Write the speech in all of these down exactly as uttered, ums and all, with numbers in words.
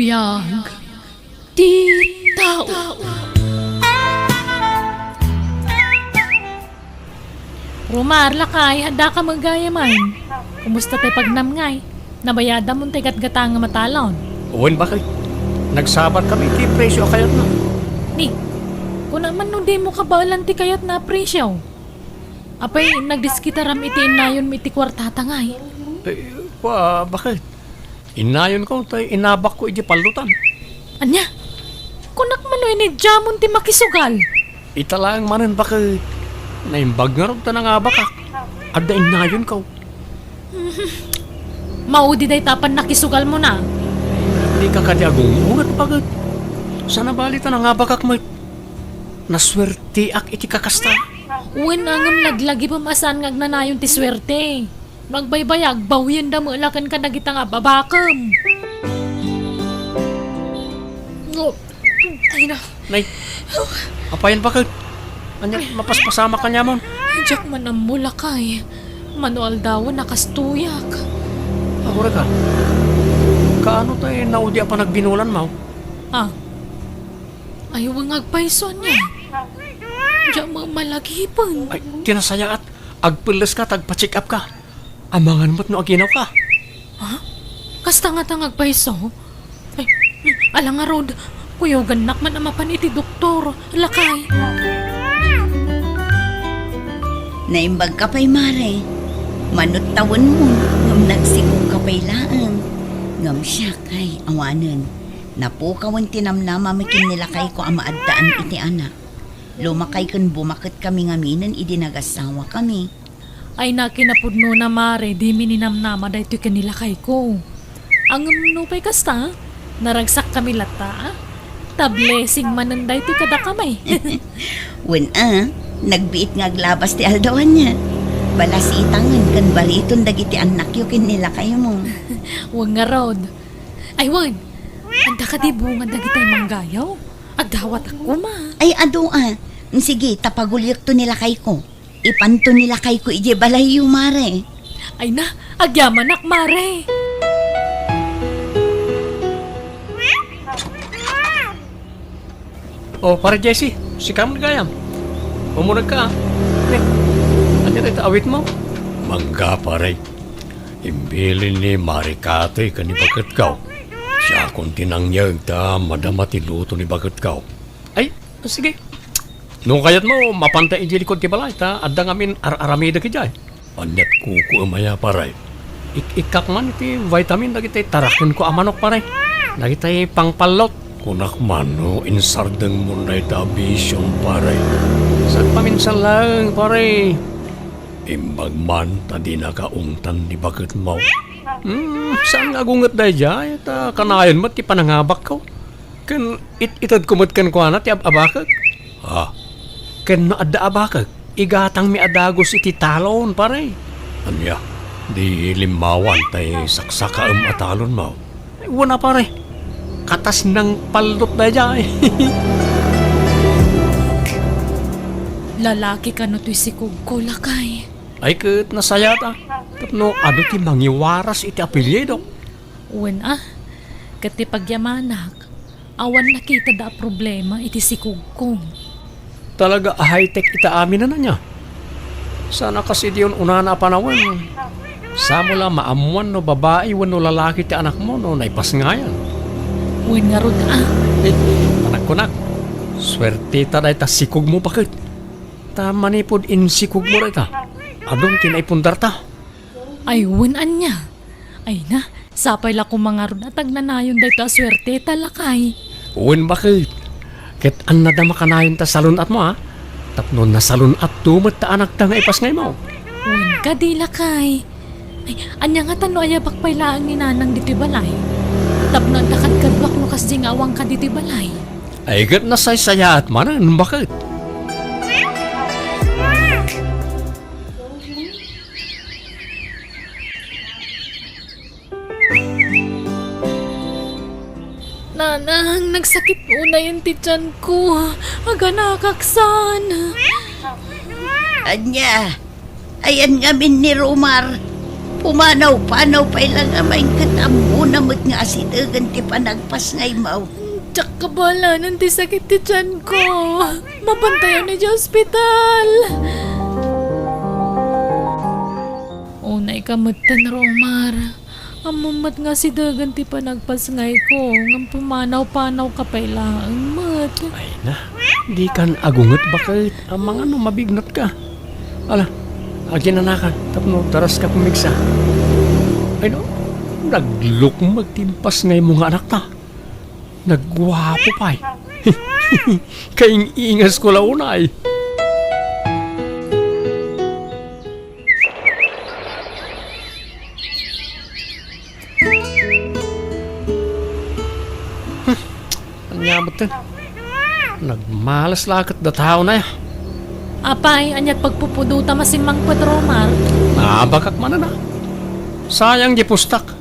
Biag ti tao. Romar, lakay, adda ka met gayam. Kumusta ti pagnamnam? Nabayadam ti gatgatangam a talon? Wen, baket. Nagsabat kami ti presio a kayatna. Ni, kuna man no dimo kabaelan ti kayatna a presio? Apay, nagdiskitaram iti innayonmi iti kuartata ngay? Eh, kua, baket. Innayonko, tay inabakko idiay pallotan. Ania? Kunak man no inidiamon ti makisugal? Ita laeng manen, baket. Naimbag ngarud ta nangabakak. Adda innayonko. Maudi dayta a pannakisugalmona. Dika kadi agung-unget, baket. Saan a bali ta nangabakak met. Nasuerteak iti kakasta. Wen, ngem laglagipem a saan nga agnanayon ti suerte. No agbaybayag, bawienda met la kenka dagita nga ab-abakem. Oh, ay na. Nay, apayen, baket? Ania, mapaspasamak kaniamon? Diak man ammo, lakay. Mano aldawen a kastoyak. Agurayka. Kaano tay naudi a panagbinulanmo? Ah. Ay, wen nga agpayso, ania? Diak met laglagipem. Ay, ti nasayaat. Agpelleska ta agpa-check up ka. Amangan met no aginawka. Ha? Kasta ngata nga agpayso? Ay, ala ngarud, kuyogannak man a mapan iti doktor, lakay. Naimbagka pay, Mare. Manut tawenmo, ngem nagsikogka pay laeng. Ngem siak, ay, awanen. Napukawen ti namnamami ken ni lakayko a maaddaan iti anak. Lumakay ken bumaket kami ngaminen idi nagasawakami. Ay, nakinapudnona, Mare, dimi ninamnama daytoy ken ni lakayko. Ngem nupay kasta, naragsakkami latta, a? Ta blessing manen daytoy kadakami. Wen a, nagbiit nga aglabas ti aldaw ania. Balasitangen ken bariton dagiti annakyo ken ni lakaymo. Wen ngarud. Ay, wen, adda kadi bunga dagiti manggayo? Agdawatak koma. Ay, adu a. Sige, ta paguliekto ni lakayko. Ipanto ni lakayko idiay balayyo, Mare. Ay na, agyamanak, Mare. Oh, Pare Jesse, sika met gayam. Umunegka, a. Ne, ania dayta awitmo? Mangga, pare. Imbilin ni Mare Katoy ken ni baketko. Siakon ti nangyeg ta madama ti luto ni baketko. Ay, sige. No kayatmo, mapanta idiay likod ti balay, ta adda ngamin ar-aramidek idiay. Aniat kukuem aya, pare? Ik-ikkak man iti vitamin dagiti tarakenko a manok, pare. Dagiti pangpallot. Kunak man no insardengmon dayta a bision, pare. Sagpaminsan laeng, pare. Imbag man ta dinaka ungtan ni baketmo. Hmm, saan nga agunget daydiay, ta kanayon met ti panangabakko. Ken it-itedko met kenkuana ti ab-abakek. Ah, ken no adda abakek, igatangmi a dagus iti talon, pare. Ania, di limmawan tay saksakaem a talonmo? Ay, wen a, pare. Katas nangpallot daydiay. Lalaki kano toy sikogko, lakay? Ay, ket nasayaat a. Tapno adu ti mangiwaras iti apelyido. Wen a, ket ti pagyamanak, awan nakitada a problema iti sikogko. Talaga a high-tech ita amin a nia. Saan a kas idi un-unana a panawen. Samo la maammoan no babai wenno lalaki ti anakmo no naipasngayan. Wen ngarud a. Eh, panagkunak, suerteta dayta sikogmo, baket. Ta manipud insikogmo dayta, adun ti naipundarta. Ay, wen ania? Ay na, sapay la koma ngarud a tagnanayon dayta a suerteta, lakay. Wen, baket. Ket annada makanayon ta salun-atmo, a? Tapno nasalun-atto met ta anakta nga ipasngaymo. Wen kadi, lakay. Ay, ania ngata no ayabak pay laeng ni Nanang ditoy balay? Tapno adda kadkaduak no kasdi nga awanka ditoy balay. Ay, ket nasaysayaat manen, baket. Nanang, nagsakit unayen ti tianko. Aganakak saan. Ania? Ayan ngamin ni Romar. Pumanaw-panaw pay la ngamin ket ammona met nga asidegen ti panagpasngaymo. Diak kabaalan ti sakit ti tianko. Mapantayon idiay ospital. Unayka metten, Romar. Ammom met nga asidegen ti panagpasngayko, ngem pumanaw-panawka pay laeng met. Ay na, dikan agunget baket. Amangan no mabignutka. Ala, aginanakan tapno daraska pumigsa. Ay no, naglukmeg ti impasngaymo nga anakta. Nagguapo pay. Kaing-ingasko la unay. Ania metten? Nagmalas la ket datayo na ya. Apay, aniat pagpupudota masimmangpet, Romar? Naabakak manen a. Sayang di pustak.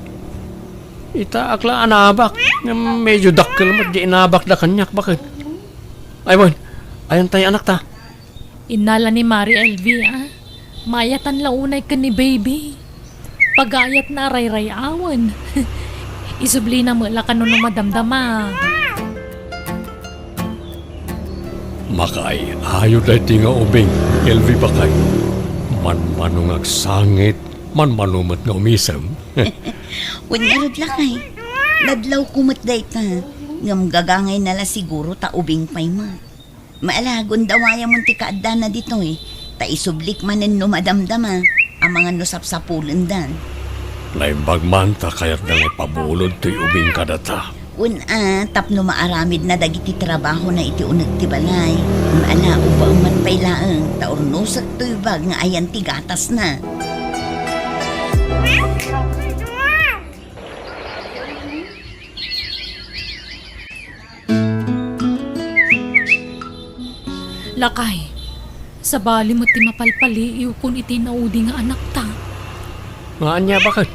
Itaak la a naabak. Ngem medyo dakkel met di inabakda kaniak, baket. Ay, wen. Ayan tay anakta. Innala ni Mari Elvie, a. Maayatan la unay ken ni Baby. Pagayatna a rayrayawen. Isublina met la kano no madamdama. Makay-ayo daytoy nga ubing, Elvie, baket. Manmano nga agsangit, manmano met nga umisem. Wen ngarud, lakay. Nadlawko met dayta. Ngem gagangayna la siguro ta ubing pay met. Ala, gundawayamon ti kaaddana ditoy, ta isublik manen no madamdama, amangan no sapsapulendan. Naimbag man ta kayatda nga ipabulod toy ubing kadata. Wen a, tapno maaramidna dagiti trabahona iti uneg ti balay. Ala, ubbaem met pay laeng, ta urnosek toy bag nga ayan ti gatasna. Lakay, sabali met ti mapalpaliiwkon iti naudi nga anakta. Nga ania, baket?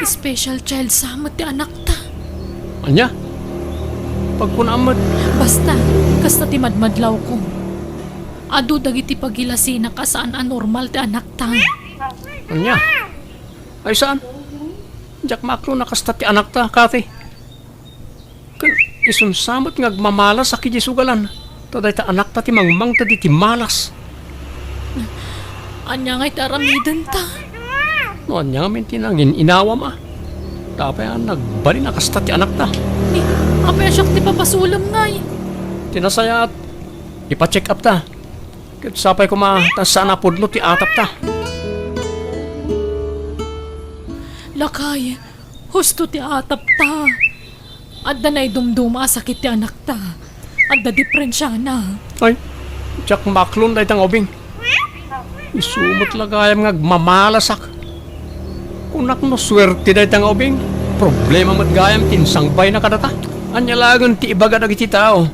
Special child sa met ti anakta. Ania? Pagkunam met. Basta, kasta ti madmadlawko. Adu dagiti pagilasinak a saan a normal ti anakta. Ania? Ay, saan? Diak maaklon a kasta ti anakta, Kathy. Ken isun sa met nga agmamalasak idiay sugalan, ta dayta anakta ti mangmangted iti malas. Ania ngay ti aramidenta? No ania ngamin ti nangin-inawam a? Ta apay a nagbalin a kasta ti anakta? Ni, apay a siak ti papasulem ngay? Ti nasayaat, ipa-check up ta. Ket sapay koma ta saan a pudno ti atapta. Lakay, husto ti atapta. Adda naidumduma a sakit ti anakta. Adda dipensiana. Ay, diak maaklon dayta nga ubing. Isu met la gayam nga agmamalasak. Kunak no suerte dayta nga ubing, problema met gayam ti insangbayna kadata. Ania laengen ti ibaga dagiti tao?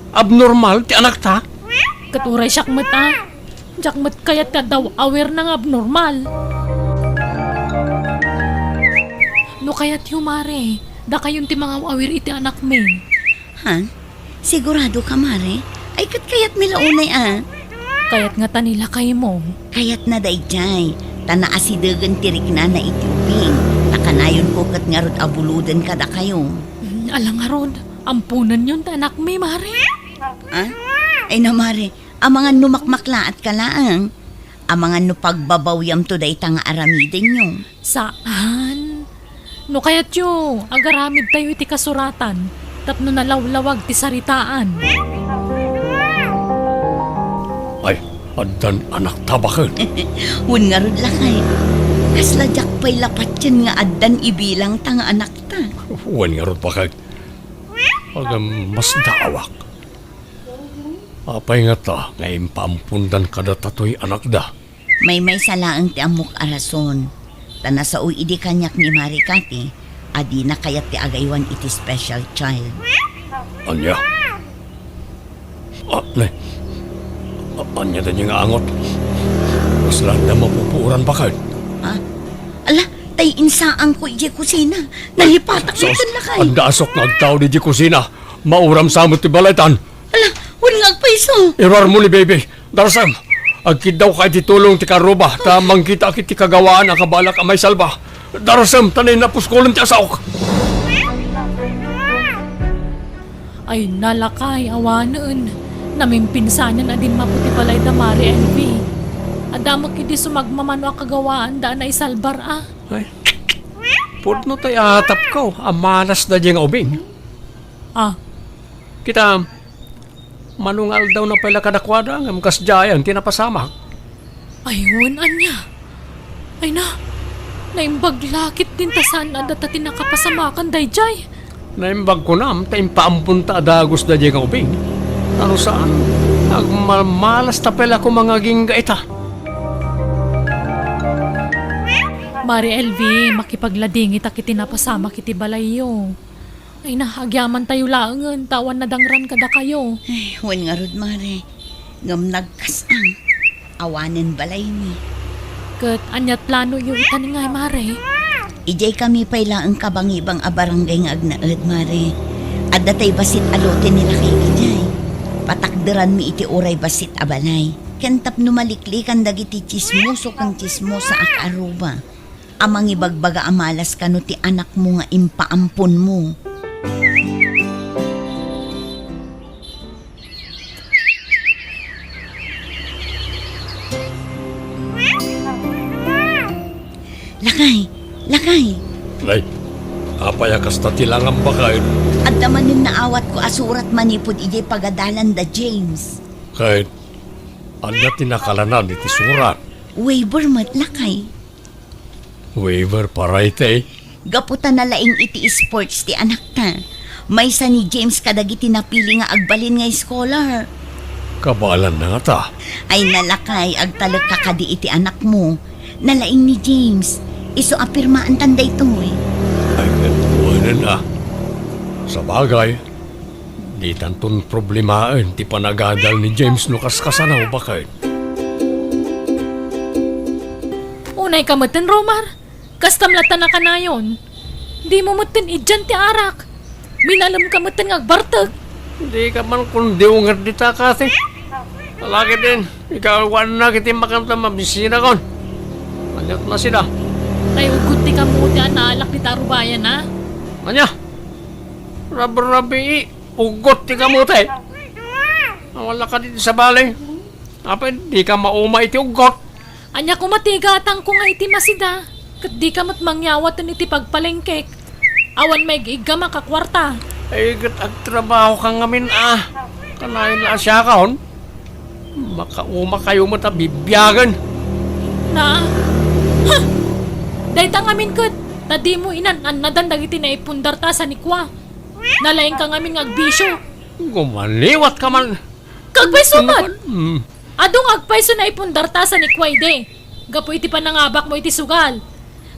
Abnormal ti anakta? Ket uray siak met a. Diak met kayat ti adda aw-, aware na nga abnormal. No kayatyo, Mare, dakayon ti mangaw-awir iti anakmi. Ha? Sigurado ka, Mare? Ay, ket kayatmi la unay a. Kayat ngata ni lakaymo. Kayatna daydiay, ta naasidegen ti riknana iti ubing, ta kanayonko ket ngarud a buloden kadakayo. Mm, ala ngarud, amponenyon ti anakmi, Mare. Ah? Ay na, Mare, amangan no makmaklaatka laeng. Amangan no pagbabawyamto dayta nga aramidenyo. Saan? No kayatyo, agaramidtayo iti kasuratan tapno nalawlawag ti saritaan. Ay, addan anakta, baket? Wen ngarud, lakay. Kasla diak pay la patien nga addan ibilangta nga anakta. Wen ngarud, baket. Agam, masdaawak. Apay ngata nga impaampondan kadata toy anakda? Maymaysa laeng ti ammok a rason. Ta nasao idi kaniak ni Mare Cathy a dina kayat ti agaywan iti special child. Ania? Ah, ne. A-, ania daydiay nga angot? Kasla adda mapupuoran, baket? Ha? Ala, tay insaangko idiay kusina. Nalipatak. Sus, met, lakay. Adda asok nga agtaud idiay kusina. Mauram sa met ti balay tan. Ala, wen nga agpayso. Iruarmo ni Baby. Darasem. Agkiddawka iti tulong ti karuba, ta mangkitaak iti kagawaan a kabalak a maisalba. Darasem, ta nainna puskolen ti asaok. Ay, nalakay, awanen. Namimpinsanen a dimmapo ti balay da Mari Elvi. Adda met idi sumagmamano a kagawaan da a naisalbar a. Ay, pudno tay atapko a malas daydiay nga ubing. Ah. Kita, mano nga aldawna pay la kadakuada, ngem kasdiayan ti napasamak. Ay, wen, ania? Ay na, naimbag la ketdin ta saan a data ti nakapasamakan daydiay. Naimbag kunam ta impaamponta a dagus daydiay nga ubing. Ta no saan, agmalmalas ta pay la koma nga agingga ita. Mari Elvi, makipagladingitak iti napasamak iti balayyo. Ay na, agyamantayo laengen, ta awan nadangran kadakayo. Ay, wen ngarud, Mare. Ngem nagkas-ang. Awanen balaymi. Ket ania't planoyo itan ngay, Mare? Idiay kami pay laeng kabangibang a barangay nga agnaed, Mare. Adda tay bassit a lote ni lakay idiay. Patakderanmi iti uray bassit a balay. Ken tapno maliklikan dagiti tsismoso ken tsismosa a kaaruba a mangibagbaga a malas kano ti anakmo nga impaamponmo. Lakay, lakay. Nay, apay a kasta ti langam, baket? Adda manen naawatko a surat manipud idiay pagadalan da James. Ket adda ti nakalanan iti surat. Waiver met, lakay. Waiver para iti? Gapu ta nalaing iti sports ti anakta. Maysa ni James kadagiti napili nga agbalin nga scholar. Kabaelanna ngata? Ay, nalakay, agtalekka kadi iti anakmo. Nalaing ni James. Isu a pirmaantan daytoy. Ay, ket kuenen a. Sabagay, ditanton problemaen ti panagadal ni James no kaskasano, baket. Unayka metten, Romar. Kastam latta nakanayon. Dimo metten idian ti arak. Minalemka metten nga agbartek. Dika man kundiw nga dita, Kati. Alagidin, ikaw awannak iti makanta mabisinakon. Ania't masida? Tay uggot ti kamote a naalak dita rubayan, a? Ania? Rabrabii, uggot ti kamote? Awan la kadi ti sabali. Apay, dika mauma iti uggot? Ania koma ti igatangko nga iti masida, ket dika met mangyawaten iti pagpalengkek. Awan maig-iggamak a kuarta. Ay, ket agtrabahoka ngamin a. Kanayon la a siakon. Makaumakayo met a bibiagen. Na, ha! Dayta ngamin ket, ta dimo inan-annadan dagiti naipundarta a sanikua. Nalaingka ngamin nga agbisio. Gumaliwatka man. Kagpayso met! Hmm. Adu nga agpayso naipundarta a sanikua idi, gapu iti panangabakmo iti sugal.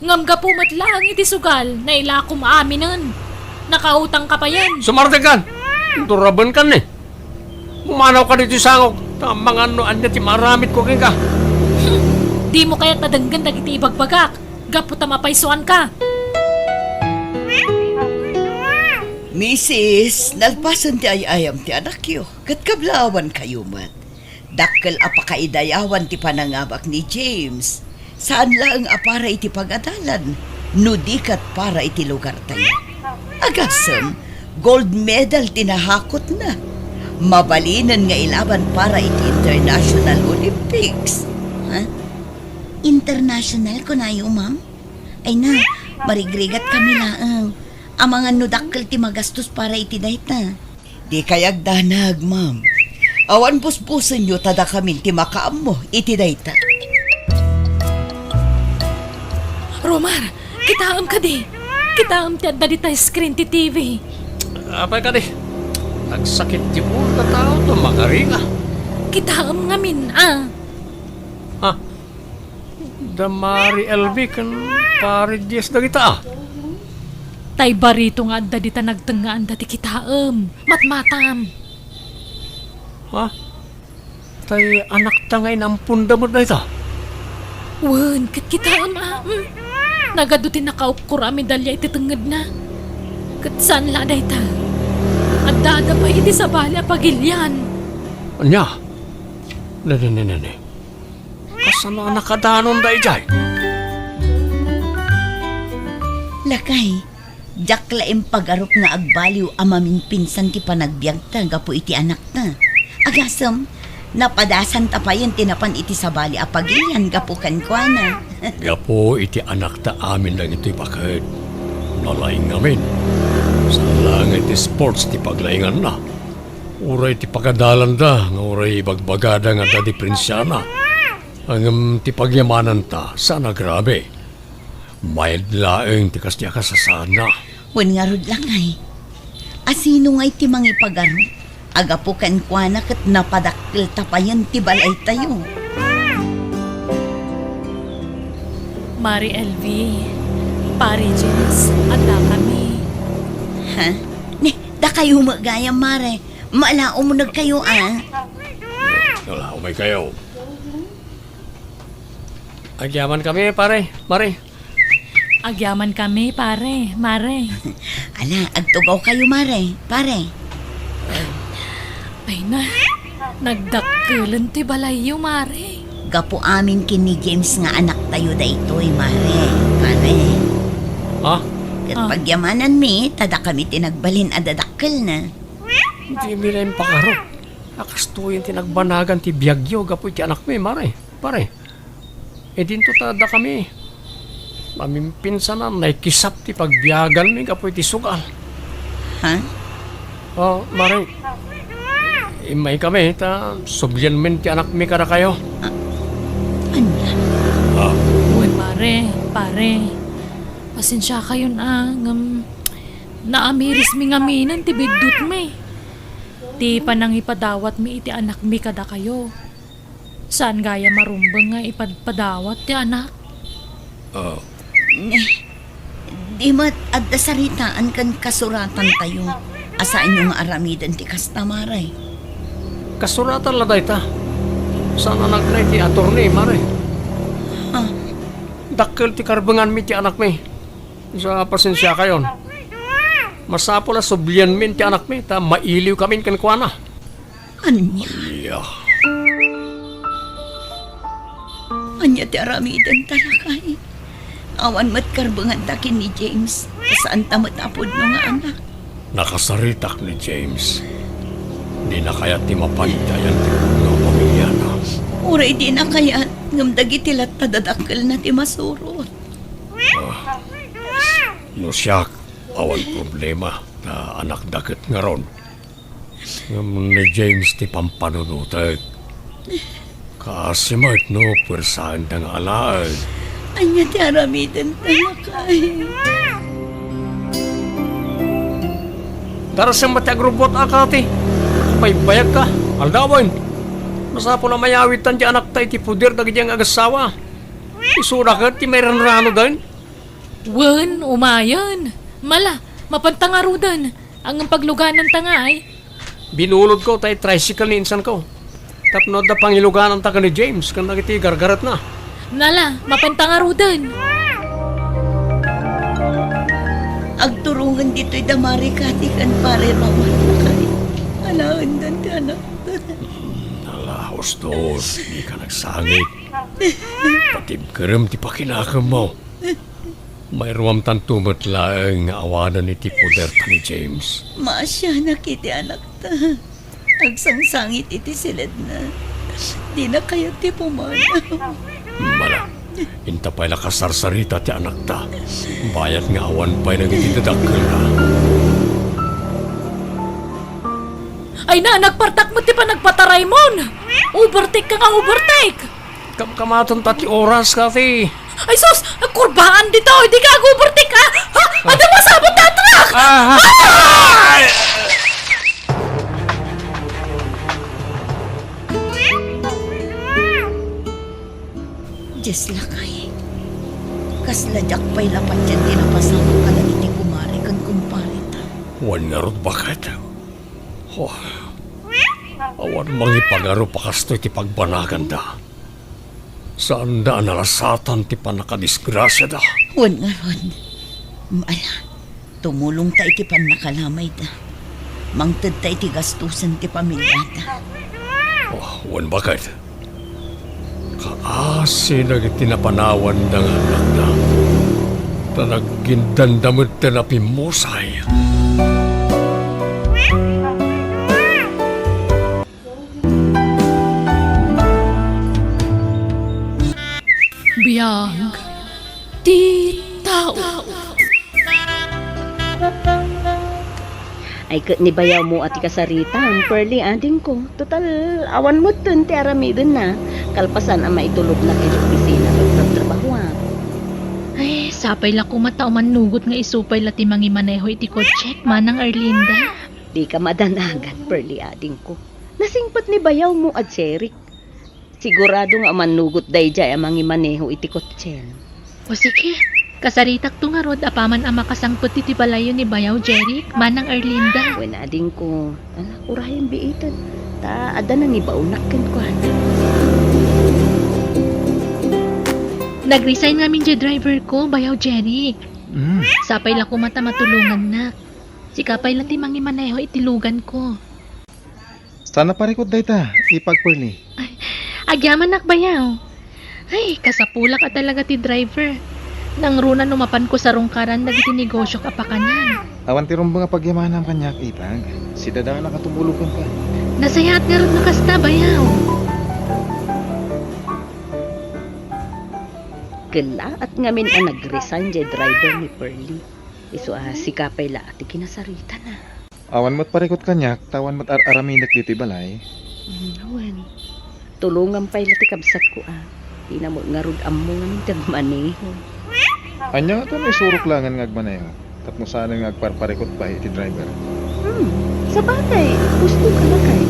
Ngem gapu met laeng iti sugal, nailakom aminen. Nakautangka payen. Sumardengkan! Durabenkan ni. Pumanawka ditoy sangok, ta amangan no ania ti maaramidko kenka. Hmm. Dimo kayat a denggen dagiti ibagbagak, gapu ta mapaysoanka. Misis, nalpasen ti ay-ayam ti anakyo, ket kablaawankayo met. Dakkel a pakaidayawan ti panangabak ni James. Saan laeng a para iti pagadalan, no di ket para iti lugartayo. Agasem, gold medal ti nahakotna. Mabalinen nga ilaban para iti International Olympics. Ha? International, kunayo, ma'am? Ay na, marigrigat kami laeng. Amangan no dakkel ti magastos para iti dayta. Dikay agdanag, ma'am. Awan busbusenyo ta dakamin ti makaammo iti dayta. Romar, kitaem kadi. Kitaem ti adda dita screen ti T V. Apay kadi? Agsakit ti ulo ta tao to, makaringa. Kitaem ngamin, a. Ha? Da Mari Elvi ken Pari Diaz dagita, a. Tay barito nga adda dita nagtengngaan dati kitaem. Matmatam. Ha? Tay anakta nga inamponda met dayta? Wen, ket kitaem, a. Mm. Nagadu ti nakaukkor a medalya iti tengngedna. Ket saan la dayta. Addada pay iti sabali a pagilian. Ania? Ne, ne, ne, ne, ne. Saan a nakadanon daydiay? Lakay, diak la impagarup nga agbaliw a maminpinsan ti panagbiagta gapu iti anakta. Agasem, napadasanta payen ti napan iti sabali a pagilian gapu kenkuana. Gapu iti anakta amin dagitoy baket. Nalaing ngamin. Saan laeng iti sports ti paglainganna. Uray ti pagadalanda nga uray ibagbagada nga adda diprensiana. Ngem ti pagyamananta, saan a grabe. Mayat laeng ti kasdi a kasasaadna. Wen ngarud, lakay. Asino ngay ti mangipagarup? Agapu kenkuana ket napadakkelta payen ti balaytayo. Mare Elvie, Pare James, addakami. Ha? Ni, dakayo met gayam, Mare. Mala, umunegkayo, a. Ala, umaykayo. Agyamankami, pare, mare. Agyamankami, pare, mare. Ala, agtugawkayo, mare, pare. Ay na, nagdakkelen ti balayyo, mare. Gapu amin ken ni James nga anaktayo daytoy, mare, pare. Ha? Ket Ah. pagyamananmi, ta dakami ti nagbalin a dadakkelna. Dimi la impakarup a kastoyen ti nagbanagan ti biagyo gapu iti anakmi, mare, pare. Idinto ta dakami, mamimpinsanan, naikisap ti pagbiaganmi gapu iti sugal. Ha? Oh, mare, immaykami ta sublianmin ti anakmi kadakayo. Ah, ania? Ah. Wen, mare, pare, pasensiakayon a, ngem naamirismi ngaminen ti biddutmi. Ti panangipadawatmi iti anakmi kadakayo. Saan gayam a rumbeng nga ipadpadawat ti anak. Ah. Ni, di met adda saritaan ken kasuratantayo a saanyo nga aramiden ti kasta, mare. Kasuratan la dayta. Saan a nagna iti attorney, mare. Ah. Dakkel ti karbenganmi ti anakmi. Sa pasensiakayon. Masapul a sublianmin ti anakmi, ta mailiwkamin kenkuana. Ania? Ania? Ania ti aramidenta, lakay? Awan met karbenganta ken ni James, ta saanta met a pudno nga anak. Nakasaritak ni James. Dina kayat ti mapan iti ayan ti pudno a pamiliana. Uray dina kayat, ngem dagiti latta dadakkelna ti masurot. Ah, no siak, awan problema, ta anakda ket ngarud. Ngem ni James ti pampanunotek. Kaasi met no puersaenda nga alaen. Ania ti aramidenta, lakay? Darasem met ti agrubbuat a, Kati. Nakabaybayagka. Aldawen. Masapul a mayawidtan ti anakta iti poder dagiti nga agassawa. Isuda ket ti mairanranoden. Wen, umayen. Mala, mapanta ngaruden. Ngem paglugananta ngay. Binulodko tay tricycle ni insanko. Tapno adda pangilugananta ken ni James ken dagiti gargaretna. Nala, mapanta ngaruden. Agturongen ditoy da Mare Kati ken Pare Roman, lakay. Alaenden ti anakda. Hmm, ala, ustos, dika nagsangit. Patibkerem ti pakinakemmo. Mairuamtanto met laeng nga awanen iti poderta ni James. Maasianak iti anakta. Agsangsangit iti siledna. Dina kayat ti pumanaw. Mala, inta pay la kasarsarita ti anakta. Bayat nga awan pay dagiti dadakkelna. Ay na, nagpartak met ti panagpataraymon! Overtake ka nga overtake! Kamkamatanta ti oras, Kati. Ay sus! Kurbaan ditoy! Dika ag-overtake, ha? Ha? Adda masabot a truck! Ah! Ay! Dios, lakay. Kasla diak pay la patien ti napasamak kadagiti kumare ken kumpareta. Wen ngarud, baket. Oh, awan mangipagarup a kastoy ti pagbanaganda. Saanda a nalasatan ti pannakadisgrasiada. Wen ngarud, ala, tumulongta iti pannakalamayda. Mangtedta iti gastusen ti pamiliada. Oh, wen, baket. Kaasi dagiti napanawanda nga annakda, ta nagindanda met ti napimmusay. Biag ti tao. Ay, ket ni bayawmo a ti kasaritam, Pearly, adingko. Total, awan metten ti aramidenna. Kalpasan a maitulognak iti opisina ket trabtrabahoak. Ay, sapay la koma ta umannugot nga isu pay la ti mangimaneho iti kotsek, Manang Erlinda. Dika madanagan, Pearly, adingko. Nasingpet ni bayawmo a Jeric. Sigurado nga umannugot daydiay a mangimaneho iti kotsem. O sige, kasaritakto ngarud apaman a makasangpet iti balayyo ni bayaw Jeric, Manang Erlinda. Wen, adingko, ala, urayen biiten, ta adda nangibaonak kenkuana. Nag-resign ngamin diay driver ko, bayaw Jeric. Mm. Sapay la koma ta matulongannak. Sika pay la ti mangimaneho iti luganko. Saan a parikut dayta, Ipag Pearly? Ay, agyamanak bayaw. Ay, kasapulak a talaga ti driver. Nangruna no mapanko sarungkaran dagiti negosiok a pakanan. Awan ti rumbeng a pagyamanam kaniak, Ipag. Sidadanak a tumulong kenka. Nasayaat ngarud no kasta, bayaw. Kellaat ngamin a nag-resign diay driver ni Pearly. Isu a sika pay la ti kinasaritana. Awan met parikut kaniak, ta awan met ar-aramidek ditoy balay. Mm, wen. Tulongam pay la ti kabsatko a. Dina met ngarud ammo ngamin ti agmaneho. Ania ngata no isurok laengen nga agmaneho? Tapno saanen nga agparparikut pay iti driver. Hmm, sabagay, husto ka, lakay.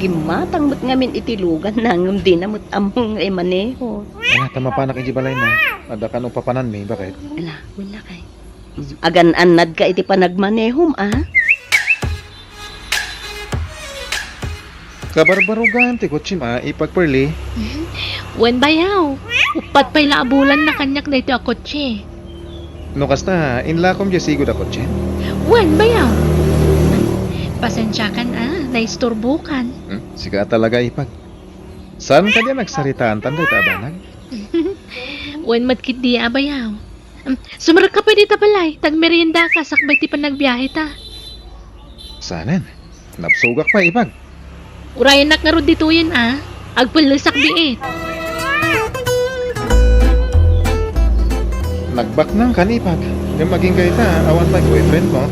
Gimmatang met ngamin iti luganna ngem dina met ammo nga imaneho. Ala, ta mapanak iti balayna. Adda kano papananmi, baket? Ala, wen, lakay. Agan-annadka iti panagmanehom, a? Kabarbarugan ti kotsem, a, Ipag Pearly? Wen, bayaw. Uppat pay la a bulanna kaniak daytoy a kotse. No kasta, inlakom diay sigud a kotse? Wen, bayaw. Pasensiakan, a, naisturbokan. Hmm? Sika talaga, Ipag. Saan kadi a nagsaritaantan dayta a banag? Wen met ketdi a bayaw. Em, sumrekka pay dita balay, ta agmeriendaka sakbay ti panagbiaheta. Saanen? Nabsogak pay, Ipag. Urayennak ngarud ditoyen, a. Agpellesak biit. Nagbaknangkan, Ipag. Ngem agingga ita, awan pay boyfriendmo.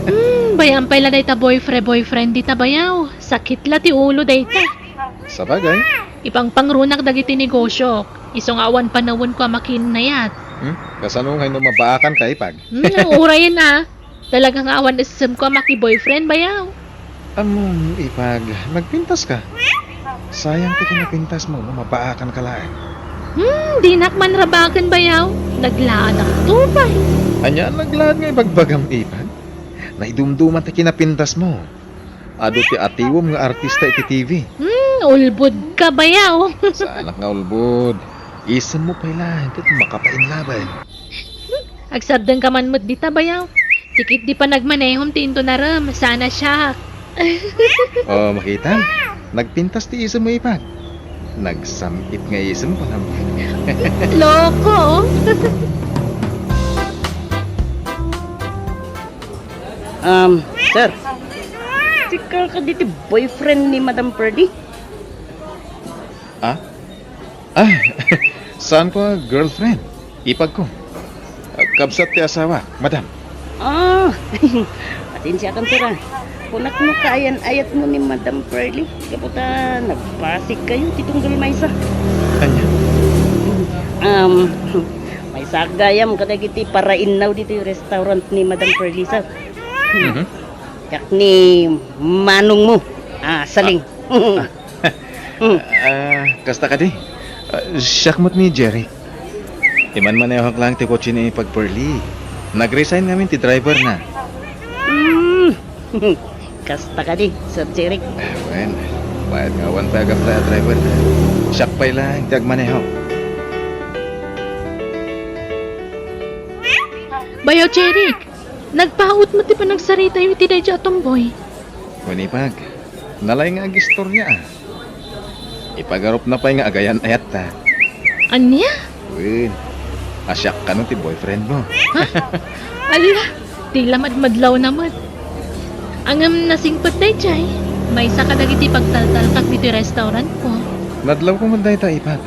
Hmm, bay-am pay la dayta boyfriend, boyfriend dita bayaw. Sakit la ti ulo dayta. Sabagay. Ipangpangrunak dagiti negosiok. Isu nga awan panawenko a makiinnayat. Hmm? Kasano ngay no mabaakanka, Ipag? Hmm, urayen a. Talaga nga awan essemko a maki-boyfriend, bayaw. Ammom, Ipag, nagpintaska? Sayang ti kinapintasmo no mabaakanka laeng. Hmm, dinak man rabaken, bayaw. Naglaadak to pay. Ania a naglaad nga ibagbagam, Ipag? Naidumduman ti kinapintasmo. Adu ti atiwem nga artista iti T V. Hmm, ulbod ka, bayaw. Saanak nga ulbod. Isemmo pay laeng ket makapainlaben. Agsardengka man met dita, bayaw. Ti ketdi panagmanehom ti intunarem, saan a siak. O, makitam. Nagpintas ti isemmo, Ipag. Nagsam-it nga isemmo, panam. Loko. Um, sir. Sika kadi ti boyfriend ni Madam Pearly? Ah? Ah, saan ko a girlfriend? Ipag ko. Ah, kabsat ti asawa, madam. Ah, pasensiakan, sir, a. Kunak no kaayan-ayatmo ni Madam Pearly. Gapu ta nagpasigkayo ti tunggal maysa. Ania? Um, maysa gayam kadagiti parainnaw ditoy restaurant ni Madam Pearly, sir. Mhm. Diak ni manongmo. Ah, Saling. Ah. Ah, kasta kadi. Ah, siak met ni Jeric. Imanmanehok laeng ti kotse ni Ipag Pearly. Nag-resign ngamin ti driver na. Hmm. Kasta kadi, Sir Jeric. Ah, wen, bayat nga awan pay ag-apply a driver na. Siak pay laeng ti agmaneho. Bayaw, Jeric, nagpaut met ti panagsaritayo iti daydiay a tomboy. Wen, Ipag, nalay nga agistorya, a. Ipagarupna pay nga agayan-ayatta. Ania? Wen, a siak kano ti boyfriendmo. Ha? Ala, ti la madmadlawna met. Ngem nasingpet daydiay, maysa kadagiti pagtaltalkak ditoy restaurantko. Nadlawko met dayta, Ipag.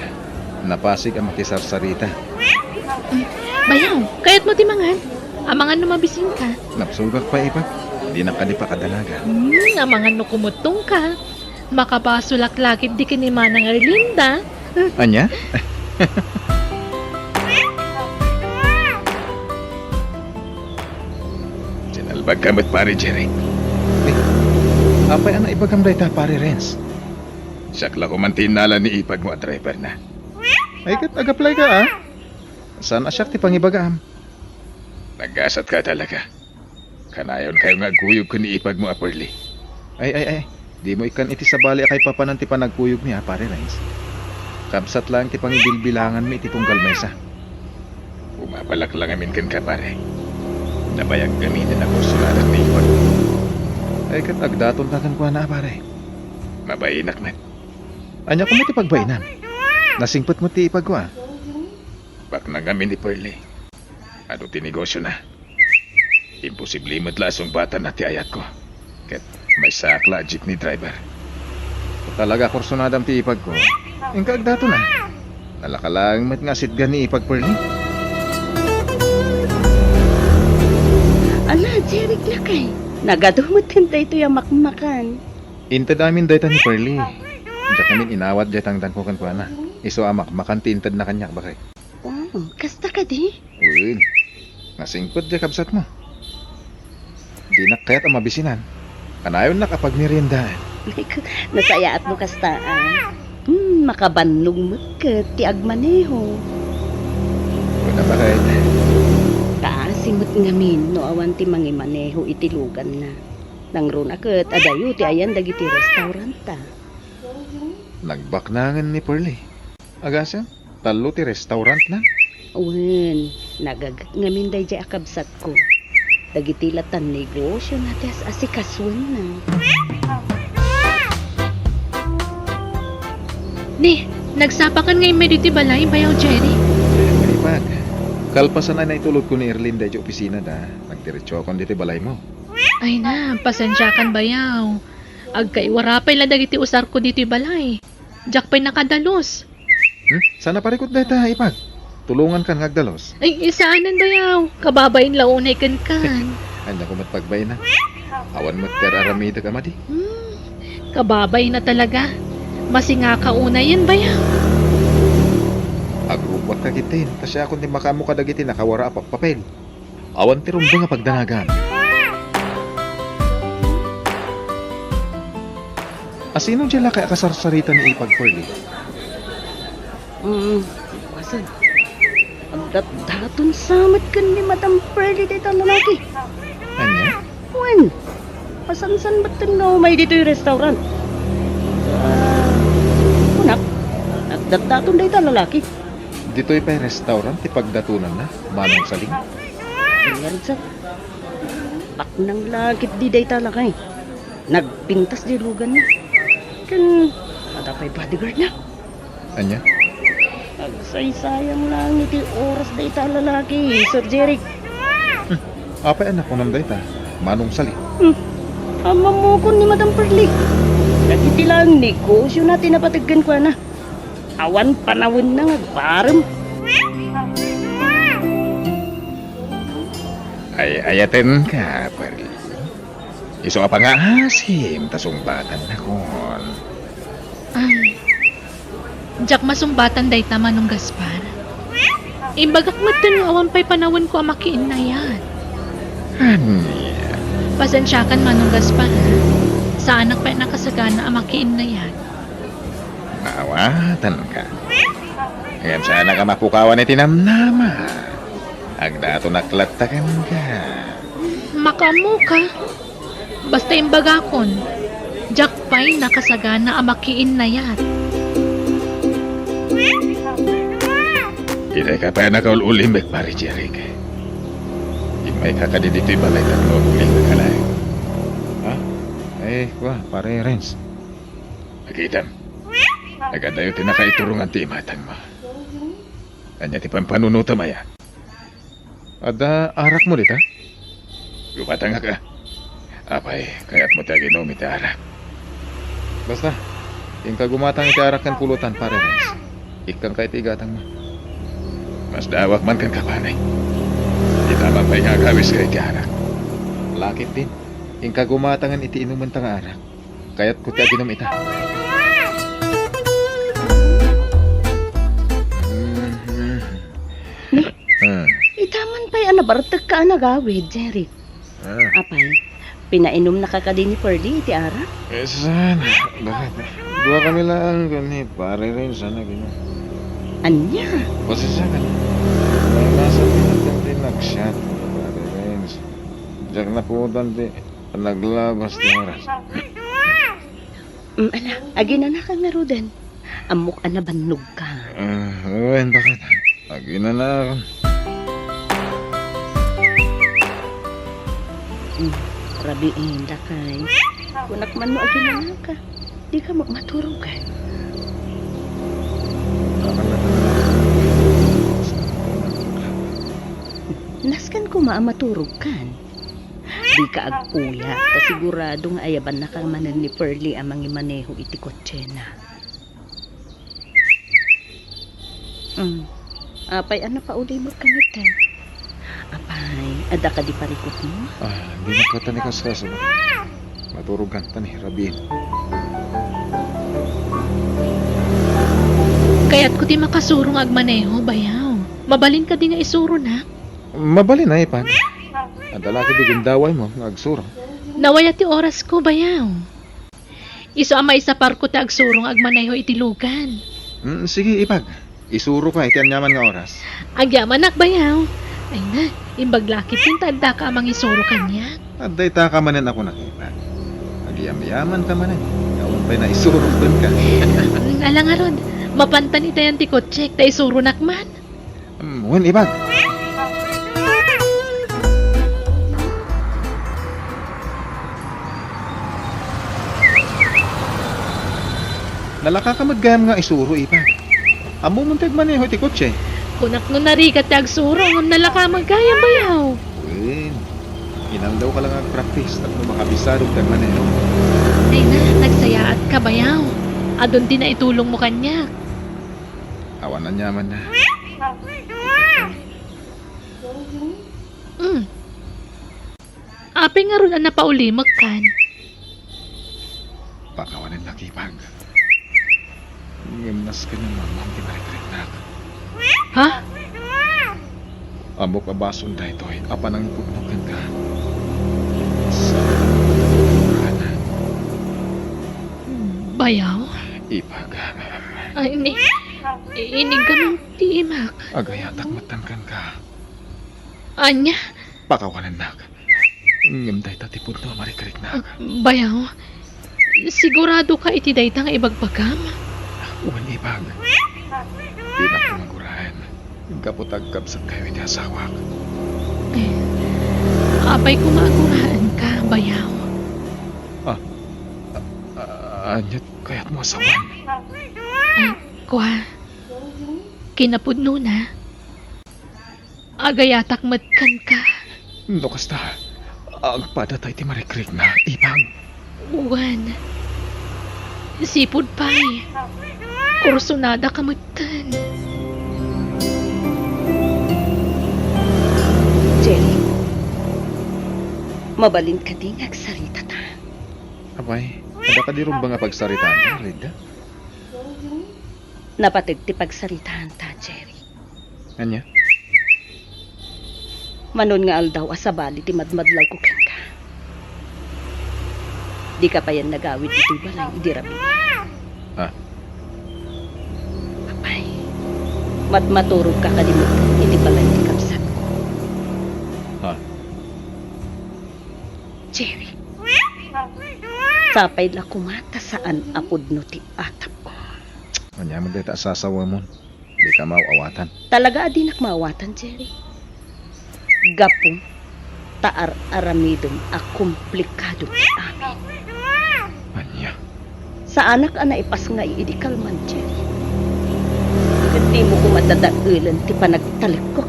Napasig a makisarsarita. Bayaw, kayatmo ti mangan? Amangan no mabisinka. Napsugak pay, Ipag. Dinak kadi pakadanagan. Hmm, amangan no kumuttongka. Makabasolak la ketdi ken ni Manang Erlinda. Ania? Sinalbagka met, Pare Jeric. Eh, apay a naibagam dayta, Pare Renz? Siak la koma ti innala ni ipagmo a driverna. Ay, ket agaplayka, a? Saan a siak ti pangibagam? Naggasatka talaga. Kanayonkayo nga agkuyog ken ni ipagmo a Pearly. Ay, ay, ay. Dimo ikkan iti sabali a kaipapanan ti panagkuyogmi, a, Pare Renz. Kabsat laeng ti pangibilbilanganmi iti tunggal maysa. Bumabalak la ngamin kenka, pare. Nabayag ngamin a kursonadak ni ipag. Ay, ket agdatonka kenkuana, a, pare. Mabainak met. Ania koma ti pagbainam? Nasingpet met ti ipagko, a. Baknang ngamin ni Pearly. Adu ti negosiona. Imposible met la a sungbatanna ti ayatko. Ket maysaak la a jeepney driver. Talaga a kursunadam ti ipagko. Inka agdatonna. Nalaka laeng met nga asitgan ni ipag Pearly. Ala, Jeric lakay. Nagadu met daytoy a makmakan. Inted amin dayta ni Pearly. Diak ngamin inawat diay tangdanko kenkuana. Isu a makmakan ti intedna kaniak, baket. Oh, kasta kadi? Wen, nasingpet diay kabsatmo. Dinak kayat a mabisinan. Kanayonnak a pagmeriendaan. Ay, ku-, nasayaat no kasta, a. Hmm, makabannog met ket ti agmaneho. Kuna, baket. Kaasi met ngamin no awan ti mangimaneho iti luganna. Nangruna ket adayo ti ayan dagiti restauranta. Nagbaknangen ni Pearly. Agasem, tallo ti restaurantna? Wen, nagagek ngamin daydiay a kabsatko. Dagiti latan negosiona ti as-asikasuenna. Ni, nagsapakan nga immay ditoy balay, Bayaw Jerry. Ipag, kalpasan a naitulodko ni Erlinda iti opisinada, nagdiretsuakon ditoy balaymo. Ay na, pasensiakan, Bayaw. Agkaiwara pay la dagiti usarko ditoy balay. Diak pay nakadalus. Hmm? Saan a parikut dayta, Ipag? Tulongankan nga agdalus. Ay, saanen, Bayaw. Kababain la unay kenkan. Ania koma ti pagbaina? Awan met ti ar-aramidek a madi. Hmm. Kababain a talaga. Masingaka unayen, Bayaw. Agrubbuatka ketdin, ta siakon ti makaammo kadagiti nakawara a pappapel. Awan ti rumbeng a pagdanagan. Asino diay lakay a kasarsarita ni Ipag Pearly? Mm, basen. Agdatdaton sa met ken ni Madam Pearly dayta lalaki. Ania? Wen, masansan met no umay ditoy restaurant. Ah, kunak, agdatdaton dayta lalaki. Ditoy pay restaurant ti pagdatonanna, Manong Saling? Ania ragsak? Baknang la ketdi dayta lakay. Nagpintas diay luganna. Ken adda pay bodyguardna. Ania? Agsaysayang laeng iti oras dayta lalaki, Sir Jeric. Hmm. Apay a nakunam dayta, Manong Saling? Hmm. Ammomokon ni Madam Pearly. Dagiti laeng negosiona ti napateg kenkuana. Awan panawenna nga agparem. Ay-ayatenka, Pearly. Isu a pangaasim ta sungbatannakon. Ay, diak masumbatan dayta, Manong Gaspar. Imbagak metten nga awan pay panawenko a makiinnayat. Ania? Pasensiakan, Manong Gaspar, ha? Saanak pay a nakasagana a makiinnayat. Maawatanka. Ngem saanak a mapukawan iti namnama. Agdatonak latta kenka. Makaammoka. Basta imbagakon, diak pay nakasagana a makiinnayat. Itay ka pay a nakaul-ulimek, Pare Jeric. Immayka kadi ditoy balay tapno agulingka laeng. Ha? Eh, kua, Pare Renz. Makitam. Agadayo ti nakaiturongan ti imatangmo. Ania ti pampanunotem aya? Adda arakmo dita? Gumatangak a. Apay, kayatmo ti aginum iti arak? Basta, inka gumatang iti arak ken pulutan, Pare Renz. Ikkanka iti igatangmo. Masdaawak man kenka, Pare. Ita man pay nga agawiska iti arak. Lakip din, inka gumatangen iti inumenta nga arak. Kayatko ti aginum ita. Ni, Ah. ita man pay a nabartekka a nagawid, Jerry. Ah. Apay, pinainumnaka kadi ni Pearlie iti arak? Eh, saan? Bakit? Dua kami laeng ken ni Pare Renz a nag-inum. Ania? Pasensya ka na. Naimasan ti nagshot ni Pare Renz. Diak napuotan ti naglabas ti oras. Mm, ala, aginanaka ngaruden. Ammok a nabannogka. Ah, wen, bakit? Aginanaka. Mm, rabiin, lakay. Kunak man no aginanaka. Dika met maturogan. Akala ka na. Nasken koma a maturogkan. Dika agpuya, ta sigurado nga ayabannaka manen ni Pearlie a mangimaneho iti kotsena. Mm. Apay a napaulimekka metten? Apay, adda kadi parikutmo? Ah, dinak latta ni kaskaso. Maturogkan ta ni, rabiin. Kayatko ti makasuro nga agmaneho, bayaw. Mabalin kadi nga isuronak? Mabalin a, Ipag. Adda la kadi gundawaymo nga agsuro? Nawaya ti orasko, bayaw. Isu a maisaparko ti agsuro nga agmaneho iti lugan. Mm, sige, Ipag. Isuroka iti aniaman nga oras. Agyamanak, bayaw. Ay na, imbag lakip ken ta addaka a mangisuro kaniak. Adda itaka manen a kunak, Ipag. Agyamyamanka manen. Awan pay naisurok kenka. Mm, ala ngarud, mapantan itayan ti kotsek ta isuronak man. Mm, wen, Ipag. Nalakaka met gayam nga isuro, Ipag. Ammom ti agmaneho iti kotse. Kunak no narigat ti agsuro, ngem nalaka met gayam, bayaw. Wen, inaldawka la nga agpractice tapno makabisadok ti agmaneho. Ay na, nagsayaatka, bayaw. Adun ti naitulongmo kaniak. Awan aniamanna. Mm. Apay ngarud a napaulimekkan? Pakawanennak, Ipag. Ngem nasken a mamam ti marikriknak. Ha? Ammok a basol daytoy a panangipudno kenka. Sa Bayaw? Ipag. Ay, ni, inigam ti imak. Agayatak metten kenka. Ania? Pakawanennak. Ngem dayta ti pudno a marikriknak. Bayaw, siguradoka iti dayta nga ibagbagam? Wen, Ipag. Dinak koma guraen. Gapu ta agkabsatkayo iti asawak. Eh, apay koma a guraenka, bayaw? Ah, a-, a-, ania ti kayatmo a sawen? Ah, kua, kinapudnona, agayatak met kenka. No kasta, agpadata iti marikrikna, Ipag. Wen, sipud pay, kursunadaka metten. Jerry, mabalin kadi nga agsaritata? Apay, adda kadi rumbeng a pagsaritaanta, Rida? Napateg ti pagsaritaanta, Jerry. Ania? Manon nga aldaw a sabali ti madmadlawko kenka. Dika payen nagawid iti balay idi rabii. Ah. Apay, madmaturogka kadi met iti balay ti kabsatko? Ah. Jerry. Sapay la koma ta saan a pudno ti atapko. Ania met dayta a sasawemon? Dika maaw-awatan. Talaga a dinak maawatan, Jerry. Gapu ta ar-aramidem a komplikado ti amin. Ania? Saanak a naipasngay idi kalman, Jerry. Ket dimo koma dadaelen ti panagtalekko.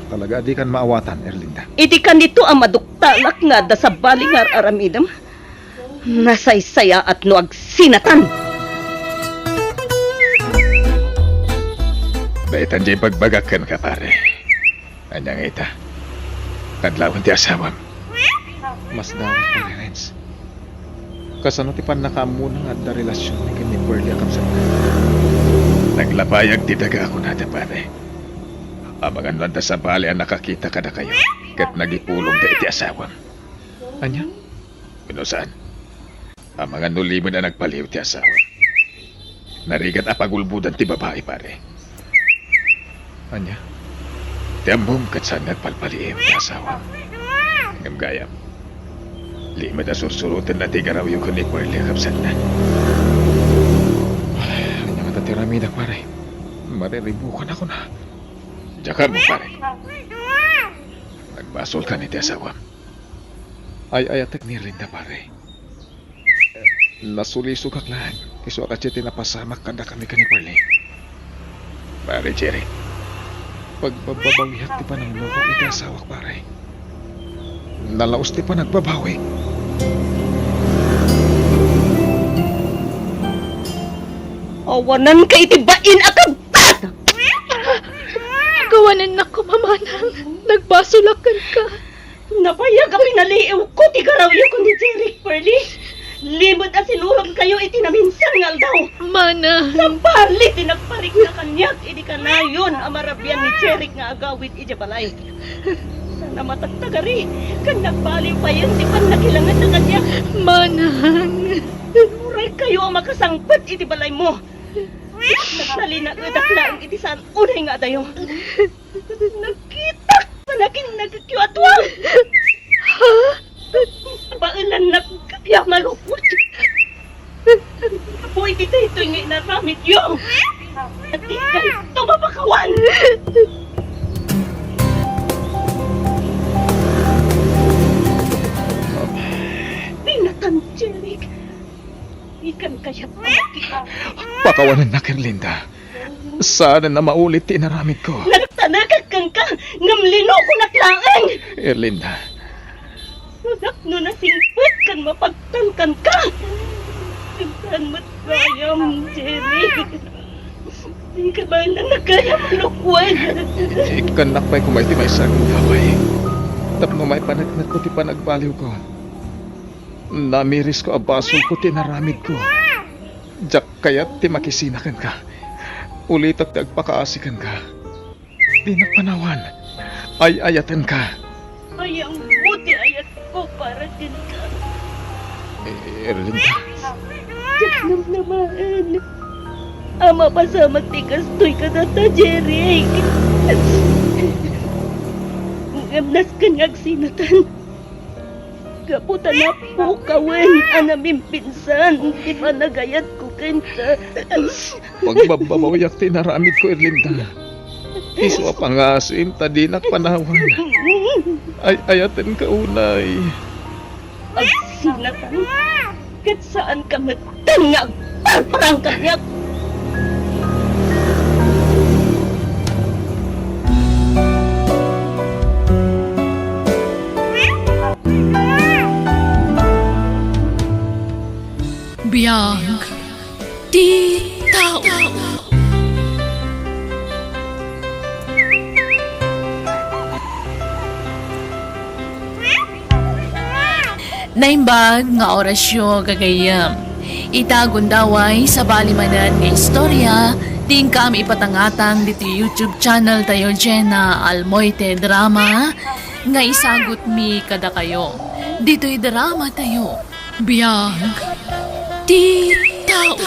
Talaga a dikan maawatan, Erlinda. Idi kanito a maduktalak nga adda sabali nga ar-aramidem, nasaysayaat no agsinatan. Daytan diay ibagbagak kenka, pare. Ania nga ita? Kadlawen ti asawam. Masdawak, Pare Renz. Kasano ti pannakaammona nga adda relasionmi ken ni Pearlie a kabsatna? Naglabayag ti daga a kunada, pare. Amangan no adda sabali a nakakita kadakayo ket nagipulongda iti asawam. Ania? Wenno saan? Amangan no limed a nagbaliw ti asawa. Narigat a pagulbodan ti babai, pare. Ania? Ti ammom ket saan nga agpalpaliiw ti asawa. Ngem gayam, limed a sursurotenna ti garawyo ken ni Pearlie a kabsatna. Ania ngata ti aramidak, pare? Mariribukan a kuna. Diak ammo, pare. Nagbasolkan iti asawam. Ay-ayatek ni Erlinda, pare. Nasulisogak laeng, isu a kasdiay ti napasamak kadakami ken ni Pearlie. Pare Jerry, pagbababawiak ti pananglokok iti asawak, pare. Nalaus ti panagbabawi. Awananka iti bain a kabtat! Kawanennak koma, manang. Nagbasolak kenka. Nabayag a pinaliiwko ti garawyo ken ni Jeric, Pearlie. Limed a sinurotkayo iti naminsan nga aldaw. Manang. Sabali ti nagparikna kaniak idi kanayon a marabian ni Jeric nga agawid idiay balay. Saan a matagtagari, ken nagbaliw payen ti pannakilangenna kaniak. Manang. Uraykayo a makasangpet iti balaymo. Nagtalinaedak laeng iti saan unay nga adayo. Nakitak panaginagekyo a dua. Ha? Baelannak a malukot. Gapu iti daytoy nga inaramidyo, dikayto mapakawan. Dinatan, Jeric. Ikan kayat a makita. Pakawanennak, Erlinda. Saanen a maulit ti inaramidko. Nagtalekak kenka, ngem linukonak laeng. Erlinda. Sudak no nasingpet ken mapagtalkanka. Saan met gayam, Jeric. Dika baelannak gayam a lukwen. Ikkannak pay koma iti maysa a gundaway tapno maipaneknekko ti panagbaliwko. Namirisko a basolko ti inaramidko. Diak kayat ti makisina kenka. Ulitek ti agpakaasi kenka. Dinak panawan. Ay-ayatenka. Ayam mo ti ayatko para kenka. Eh, Erlinda. Diak namnamaen a mapasamak ti kastoy kadata, Jeric. Ngem nasken nga agsinatan. Gapu ta napukawen a namimpinsan ti panagayatko kenka. Pagbabbabawiak ti inaramidko, Erlinda. Isu a pangasim ta dinak panawan. Ay-ayatenka unay. Agsinatan, ket saanka met Tan nga agparparang kaniak. Biag ti tao. Naimbag nga orasyo, gagayyem. Ita gundaway, sabali manen nga istorya, ti inkam ipatangatang ditoy YouTube channel tayo, Jenna Almoite Drama, nga isagutmi kadakayo. Ditoy drama tayo, Biag ti Tao.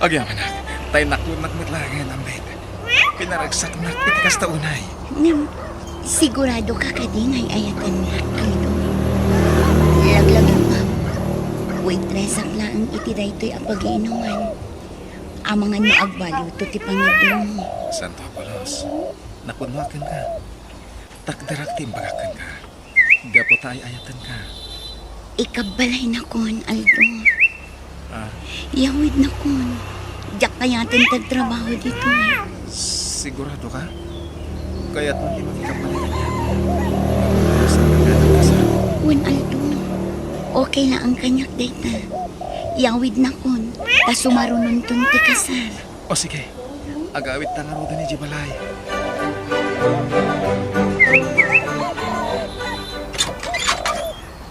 Agyamanak, tay naklonnak met laengen, Ambet. Pinaragsaknak iti kasta unay. Ngem, sigurado ka kadi nga ay-ayatennak, Angelo? Laglagipem, waitress-ak laeng iti daytoy a pagiinuman. Amangan no agbaliwto ti pangiddengmo. Santo Apolos, napunoak kenka. Takderak ti imbagak kenka. Gapu ta ay-ayatenka. Ikabbalaynakon, Aldo. Ah. Iyawidnakon. Diak kayaten ti agtrabaho ditoy. Sigurado ka? Kayatmo ti makikabbalay kaniak? Saan ka nagkasal? Wen, Aldo. Okay laeng kaniak dayta. Iyawidnakon, ta sumarunonton ti kasar. O sige, agawidta ngaruden idiay balay.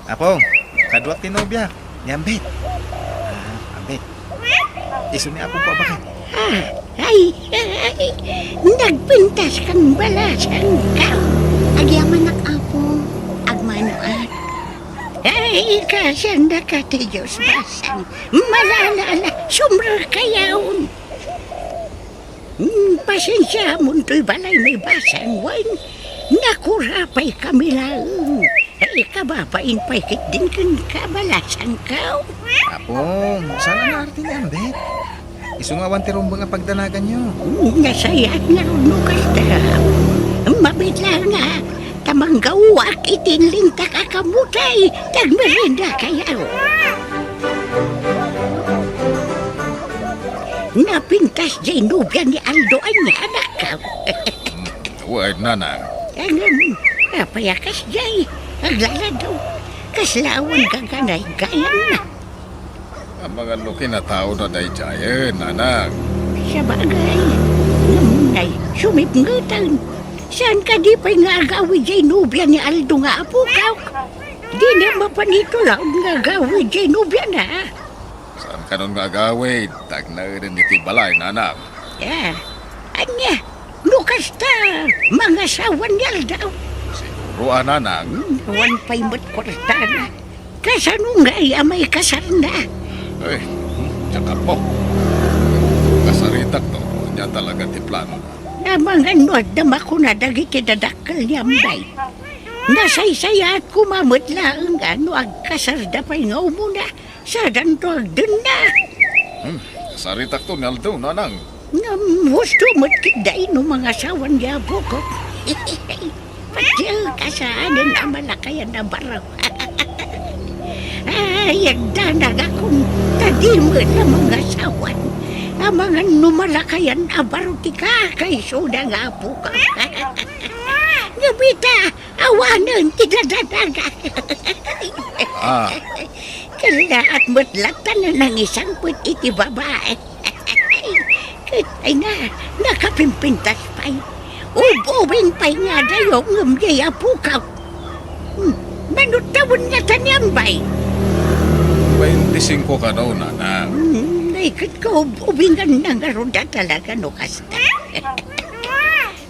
Apo, kaduak ti nobia, ni Ambet. Ah, Ambet. Isu ni apongko a baket. Ah, ay, ay, nagpintaskan balasangko. Agyamanak, Apo. Agmanoak. Ay, kasannaka ti Dios, basang. Malalala, sumrekayon. Hmm, pasensiamon toy balaymi, basang, wen nakurapay kami laeng. Ay, kababain pay ketdin kenka, balasangko. Apo, saan a naarti ni Ambet? Isu nga awan ti rumbeng a pagdanaganyo. Hmm, nasayaat ngarud no kasta. Mabiit laeng a ta manggaoak iti inlintak a kamote ti agmeriendakayo. Napintas diay nobia ni Aldo, ania, anakko? Wen, nanang. Ngem, apay a kasdiay? Aglaladaw. Kasla awan gaganay gayanna. Amangan no kinataona daydiayen, nanang. Sabagay, ngem nay, sumipngeten. Saan kadi pay nga agawid diay nobia ni Aldo nga apokak? Dina mapan itulaod nga agawid diay nobiana. Saan kanon nga agawid, ta agnaeden iti balay, nanang. Ah, ania, no kasta, mangasawa ni Aldo? Siguro a, nanang. Hmm, awan pay met kuartana. Kasano ngay a maikasarna? Ay, hmm, diak ammo. Kasaritakto, ania talaga ti planona. Amangan no adda makuna dagiti dadakkel ni Ambet. Nasaysayaat koma met laeng a no agkasarda pay nga umuna, sadanto agdenna. Hmm, kasaritakto ni Aldo, nanang. Ngem husto met ketdi no mangasawa ni apokok. Patien kasaanen a malakayan a baro. Ay, agdanagakon, ta di met la mangasawan. Amangan no malakayan a baro ti kakaisuna nga apokok. Ngem ita, awanen ti dadanaga. Ah. Kellaat met latta nga nangisangpet iti babai. Ket, ay na, nakapimpintas pay. Ub-ubing pay nga adayo ngem diay apokak. Hmm, mano tawen ngata ni Ambet? Baintisingko kano, nanang. Hmm, ay, ket kaub-ubinganna ngarud a talaga no kasta.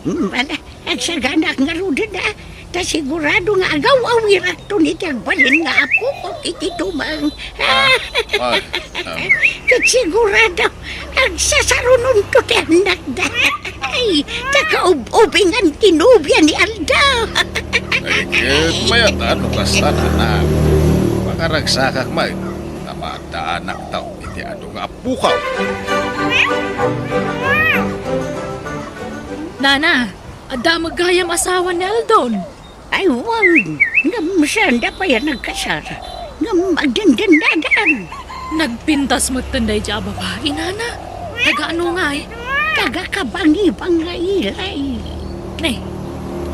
Hmm, ala, agsaganak ngaruden a, ta sigurado nga agaw-awirakton iti agbalin nga apokok iti tumeng. Ah, ah, ah. Ket sigurado, agsasarunonto ti annakda. Ay, ta kaub-ubingan ti nobia ni Aldo. Ay, ket mayat a no kasta, nanang. Makaragsakak met, ta maaddaanakto iti adu nga apokak. Nana, adda met gayam asawa ni Aldon. Ay, wen, ngem saanda pay a nagkasar. Ngem agdendennada. Nagpintas metten daydiay a babai, nana. Taga ano ngay? Taga Kabangibang nga ilay. Ne,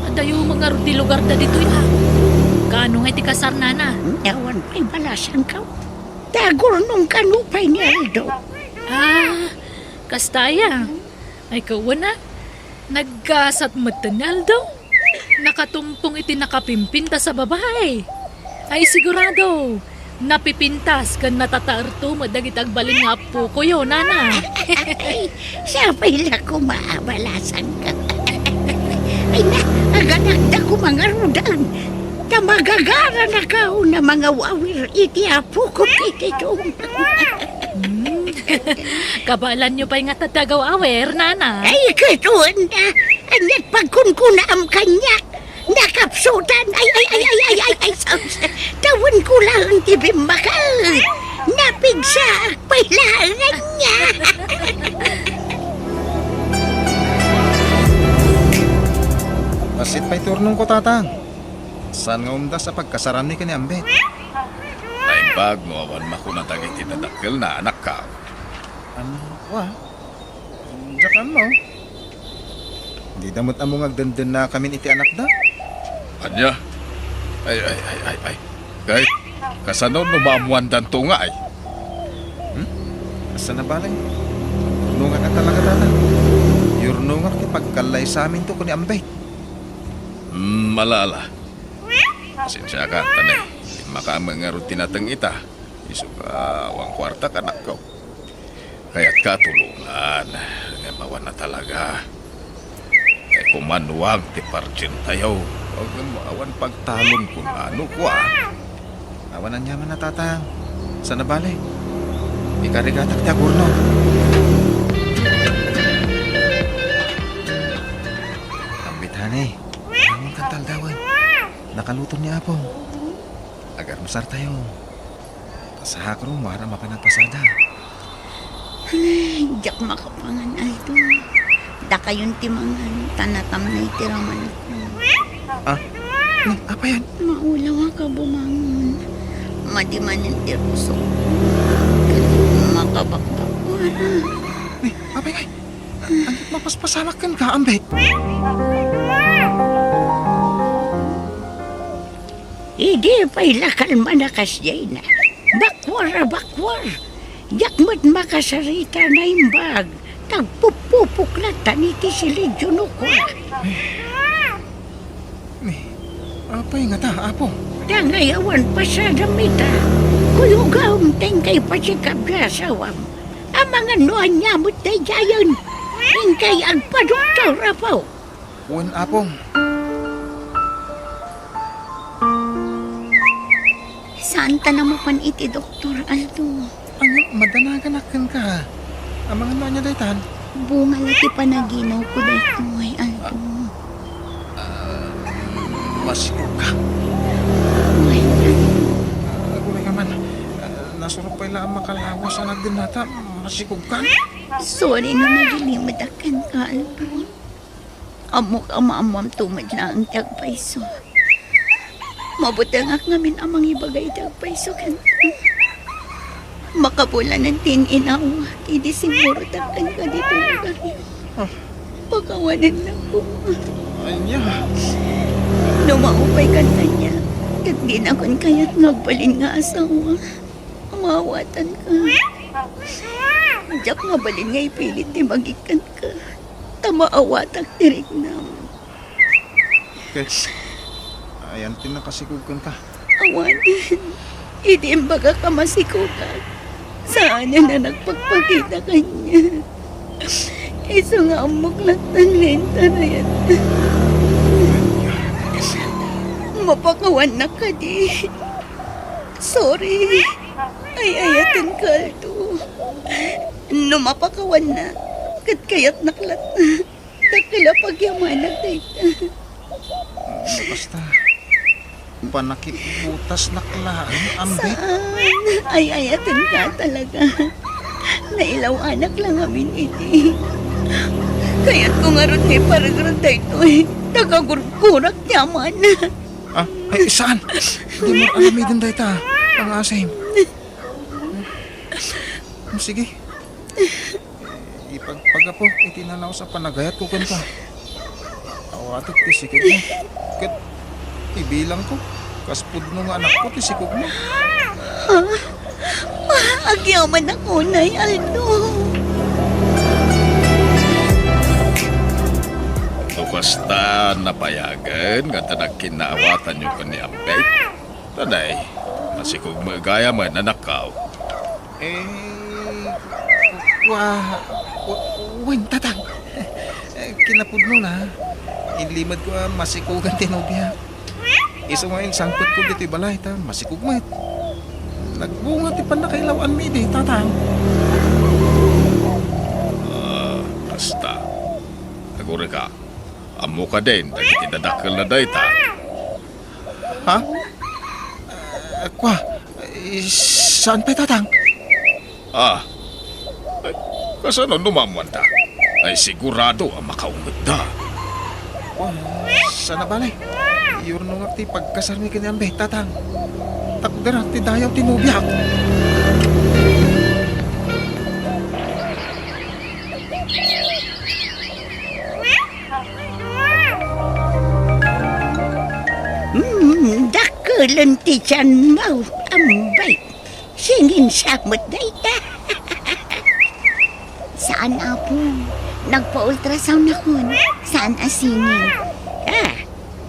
adayo met ngarud ti lugarda ditoy, a. Kaano ngay ti kasar, nana? Awan pay balasangko. Tagurnong kano pay ni Aldo. Ah, kasta aya. Ay, kawan a. Naggasat metten ni Aldo. Nakatungtong iti nakapimpintas a babai. Ay, sigurado, napipintas ken natataerto met dagiti agbalin nga appokoyo, nana. Ay, sapay la koma a balasangko. Ay na, aganakda koma ngaruden. Ta magagaranakon a mangaw-awir iti apokok iti tumeng. Hmm. Kabaelanyo pay ngata ti agaw-awir, nana. Ay, ket wen a. Ania't pagkunkunaam kaniak? Nakapsutan. Ay, ay, ay, ay, ay, ay, ay, sus. Tawenko laeng ti bimmakal. Napigsaak pay laeng ania. Bassit pay ti urnongko, tatang. Saan nga umdas a pagkasaranmi ken ni Ambet? Naimbag no awan makuna dagiti dadakkelna, anakko. An, wa? Diak ammo. Dida met ammo nga agdendennakamin iti anakda. Ania? Ay, ay, ay, ay, ay. Kay, kasano no maammoandanto ngay? Hmm? Asa na bale? Yurnongak a talaga, tata. Yurnongak ti pagkallaysaminto ken ni Ambet. Hmm, ala, ala. Pasensiaka, ta ne, limmaka met ngarud ti nateng ita. Isu nga awan kuartak, anakko. Kayatka a tulongan, ngem awan a talaga. Kay kumanuang ti partsentayo, ngem awan pagtalon kunano, kua. Awan aniaman a, tatang. Asa na bale? Ikarigatak ti agurno. Ambet, honey. Bangon kanta aldawen. Nakaluton ni Apong. Agarmusartayo. Ta sahakrom, wara mapan nagpasada. Ay, diak makapangan, Aldo. Dakayon ti mangan, ta natamnay ti ramanko. Ah, ni, apay yan? Maulawak a bumangon. Madi manen ti rusok. Ket makabakbak wara. Ni, apay ngay? Ania ti mapaspasamak kenka, Ambet? Idi pay la kalman a kasdiay na. Bakwar a bakwar. Diak met makasarita, naimbag. Tagpupupok latta iti silidyo no kua. Ni, apay ngata, Apo? Dangay awan pasadam ita. Kuyogam ta inkay pasikabyo a asawam. Amangan no ania met daydiayen. Inkay agpadoktor, Apo. Wen, Apong. Saanta a mapan iti doktor, Aldo? Ania, madanaganak kenka. Amangan no ania daytan? Bunga la ti panaginawko daytoy, Aldo. Ah, masikogka. Ay, Aldo. Ah, aguray ka man. Ah, nasurok pay la a makalawas a nagdennata. Masikogka. Sorry no nagilimedak kenka, Aldo. Ammok a maammoamto met laeng ti agpayso. Mabutengak ngamin a mangibaga iti agpayso kenka. Makabulanen ti in-inawak idi simmurotak kenka ditoy lugaryo. Ah. Pakawanennako. Ania? No maupay kaniak, ket dinakon kayat nga agbalin nga asawa, maawatanka. Diak mabalin nga ipilit ti magikkanka. Ta maawatak ti riknam. Ket, ayan ti nakasikog kenka? Awanen. Idi imbagak a masikogak, saanen a nagpakpakita kaniak. Isu nga ammok latta nga intarayat. Mapakawannak kadi? Sorry. Ay-ayatenka, Aldo. No mapakawannak, ket kayatnak latta. Dakkel a pagyamanak dayta. Basta, panakipbutasnak laeng, Ambet. Saan? Ay-ayatenka talaga. Nailaw-anak la ngamin idi. Kayatko ngarud nga iparegreg daytoy. Nagagurgurak ti amana. Ah, ay, saan? Di mo aramiden dayta. Pangasim. Sige. Ipagpagapo iti nalaus a panagayatko kenka. Awatek ti sikogmo. Ket ibilangko, kas pudno nga anakko ti sikogmo. Ah, ah, agyamanak unay, Aldo. No kasta, napayagen nga adda nagkinnaawatanyo ken ni Ambet? Taday, masikog met gayam, anakko. Eh, wa-, wa-, wen, tatang. Eh, kinapudnona, inlimedko a masikogan ti nobia. Isu nga insangpetko ditoy balay ta masikog met. Nagbunga ti pannakailaw-anmi idi, tatang. Ah, kasta. Agurika, ammo kadin dagiti dadakkelna dayta? Ha? Ah, kua, eh, saan pay, tatang? Ah, ay, kasano no maammoanda? Ay, sigurado a makaungetda. Oh, saan a bale? Iyurnongak ti pagkasarmi ken ni Ambe, tatang. Tapno Dara ti dayaw ti nobiak. Hmm, dakkelen ti tianmo, ambay. Singin sa met dayta. Saan, Apo. Nagpa-ultrasound akon. Saan a singin. Ah,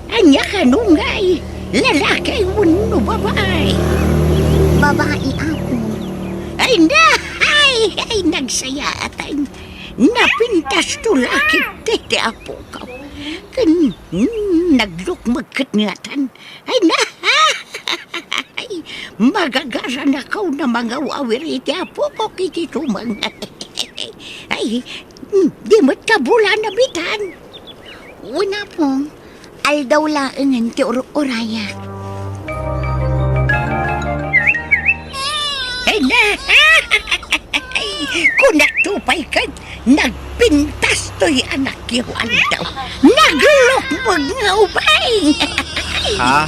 ania kano ngay? Lalaki wenno babai? Babai, Apo. Ay na! Ay, ay, nagsayaatan. Napintasto lakit ti, ti apoko. Ken, mm, naglukmeg ket ngatan. Ay na! Ay, magagaranakaw na mangaw-awir iti apoko iti tumeng. Ay, mm, di met kabulan a bitan. Wen, Apong, aldaw laengen ti ur-urayak. Ay na! Kunakto pay ket nagpintas toy anakyo aldaw. Naglukmeg nga ubing. Ha?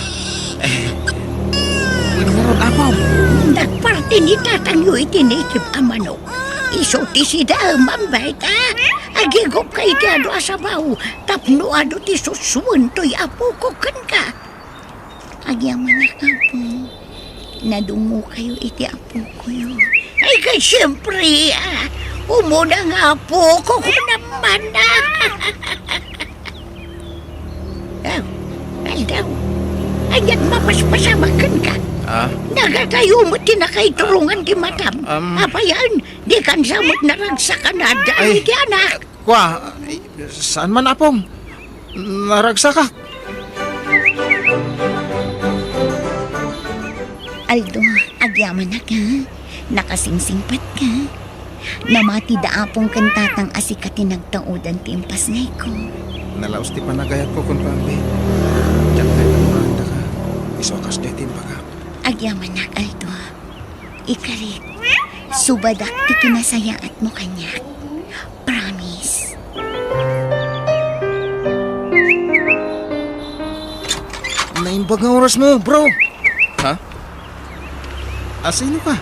Ngarud, Apong. Nagparti ni tatangyo iti native a manok. Isu ti sida, mambay ta. Agigop ka iti adu a sabaw. Tapno adu ti susuen toy apoko kenka. Agyamanak, Apo. Nadungokayo iti apokoyo. Ay, kay siempre, ah, umuna nga apoko, kunam man, ah. Aw, aldaw. Ania't mapaspasamak kenka? Ah? Nagatayo met ti nakaiturongan ti matam. Um, Apayan, di kansa met naragsak a nadal iti anak. Kua, saan man, Apong. Naragsakak. Aldo, agyamanak, ha? Nakasingsingpet ka. Namati da Apong ken Tatang a sika ti nagtaudan ti impasngayko. Nalaus ti panagayatko kenka, Ambi. Diak pay pagmuranda ka. Isu a kasdiay ti imbagak. Agyamanak, Aldo. Ikarik, subadak ti kinasayaatmo kaniak. Promise. Naimbag nga orasmo, bro. Ha? Asino ka?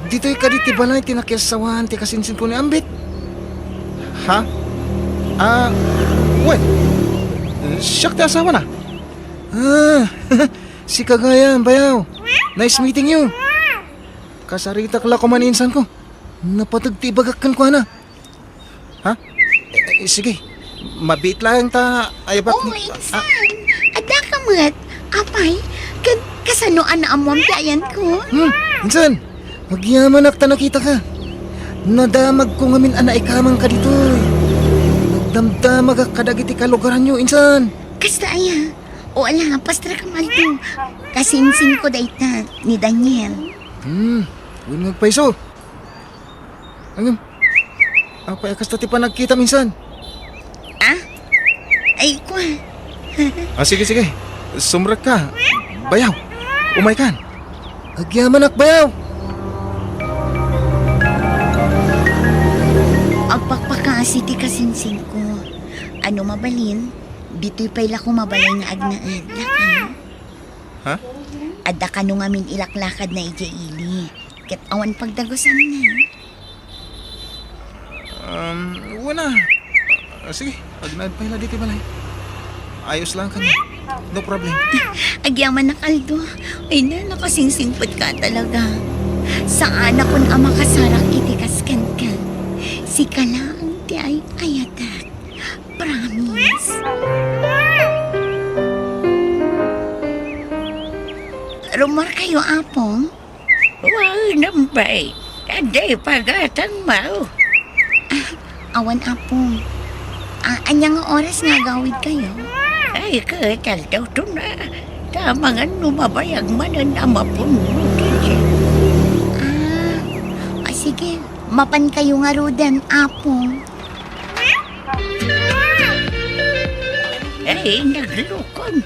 Ditoy kadi ti balay ti nakiassawaan ti kasinsinko ni Ambit? Ha? Ah, wen. Siak ti asawana. Ah, sika gayam, bayaw. Nice meeting you. Kasaritak la koma ni insanko. Napateg ti ibagak kenkuana. Ha? Eh, eh, sige. Mabiit laeng ta ayabak. Oh, ni, insan. Ah. Adda ka met. Apay, ken kasano a naammoam ti ayanko? Hmm, insan. Agyamanak ta nakitaka. Nadamagko ngamin a naikamangka ditoy. Nagdamdamagak kadagiti kalugaranyo, insan. Kasta aya. O ala, pastra ka, Aldo. Kasinsinko dayta ni Daniel. Hmm, wen nga agpayso. Ngem, apay a kasta ti panagkitam insan? Ah? Ay, kua. Ah, sige, sige. Sumrekka. Bayaw. Umaykan. Agyamanak, bayaw. Agpakpakaasi ti kasinsinko. Ano mabalin, ditoy pay la koma balay nga agnaed. Laka. Ha? Adda kano ngamin ilaklakadna idiay ili. Ket awan pagdagusanna. Um, wala. Ah, sige, agnaed pay la ditoy balay. Ayos lang kaniak. No problem. Agyamanak, Aldo. Ay na, nakasingsingpet ka talaga. Saanakon a makasarak iti kas kenka. Sika laeng ti ay-ayatek. Promise. Rummuarkayo, Apong? Wen, Ambay. Adda ipagatangmo? Ah, awan, Apong. Ah, ania nga oras nga agawidkayo? Ay, ket aldaw to na. Ta amangan no mabayag manen a mapunno ti. Ah, ah, sige. Mapankayo ngaruden, Apong. Ay, naglukong.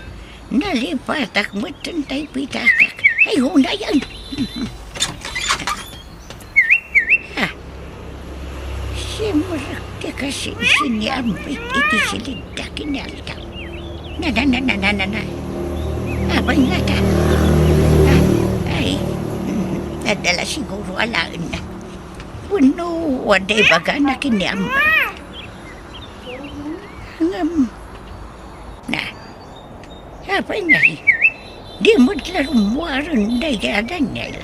Nalipatak metten tay pitakak. Ay, hunayan. Ah, simrek ti kasinsin ni Ambit iti silidda ken aldaw. Na, na, na, na, na, na, na. Apay ngata? Adda la siguro alaenna. Wenno adda ibagana ken ni Amber. Ngem, na, apay ngay? Di met la rummuaren daydi a Daniel.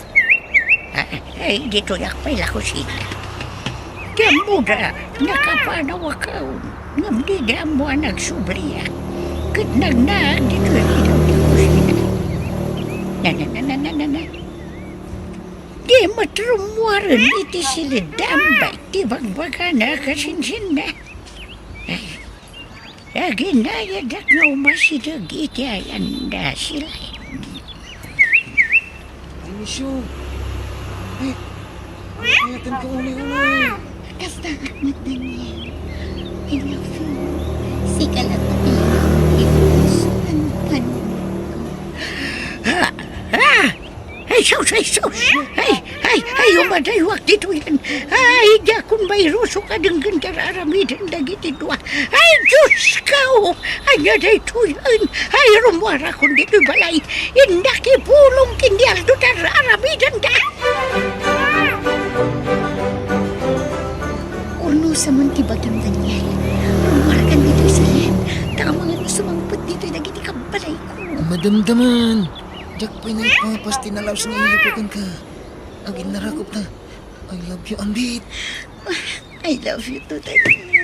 Ah, ay, ditoyak pay la kusina. Ti ammoda, nakapanawak, ngem dida ammo a nagsubriak. Ket nagnaed ditoy ridaw ti kusina. Na, na, na, na, na, na, na. Di met rummuaren iti siled da Amber ti bagbagana a kasinsinna. Ay, aginayadak nga umasideg iti ayanda, Silay. Ay, Misyo. Ay, ay, ayaten ka unay-unay. Kasta met, Daniel. I love you. Sika latta ti love ko. Tan panunot ko. Ah! Ah! Ay, sus! Ay, sus! Ay, ay, ay, umadaywak ditoyen. Ay, diakon mairusok a denggen ti ar-aramiden dagiti dua. Ay, Diosko! Ania daytoyen? Ay, rummuarakon ditoy balay. Innak ibulong ken ni Aldo ti ar-aramidenda. Urnosam ti bagiam, Daniel. Rummuarkan ditoy silem. Ta amangan no sumangpet ditoy dagiti kabbalayko. Madamdaman. Diak pay naipapas ti nalaus nga ilibko kenka. Aginnarakopta. I love you, Ambit. I love you too, Daniel.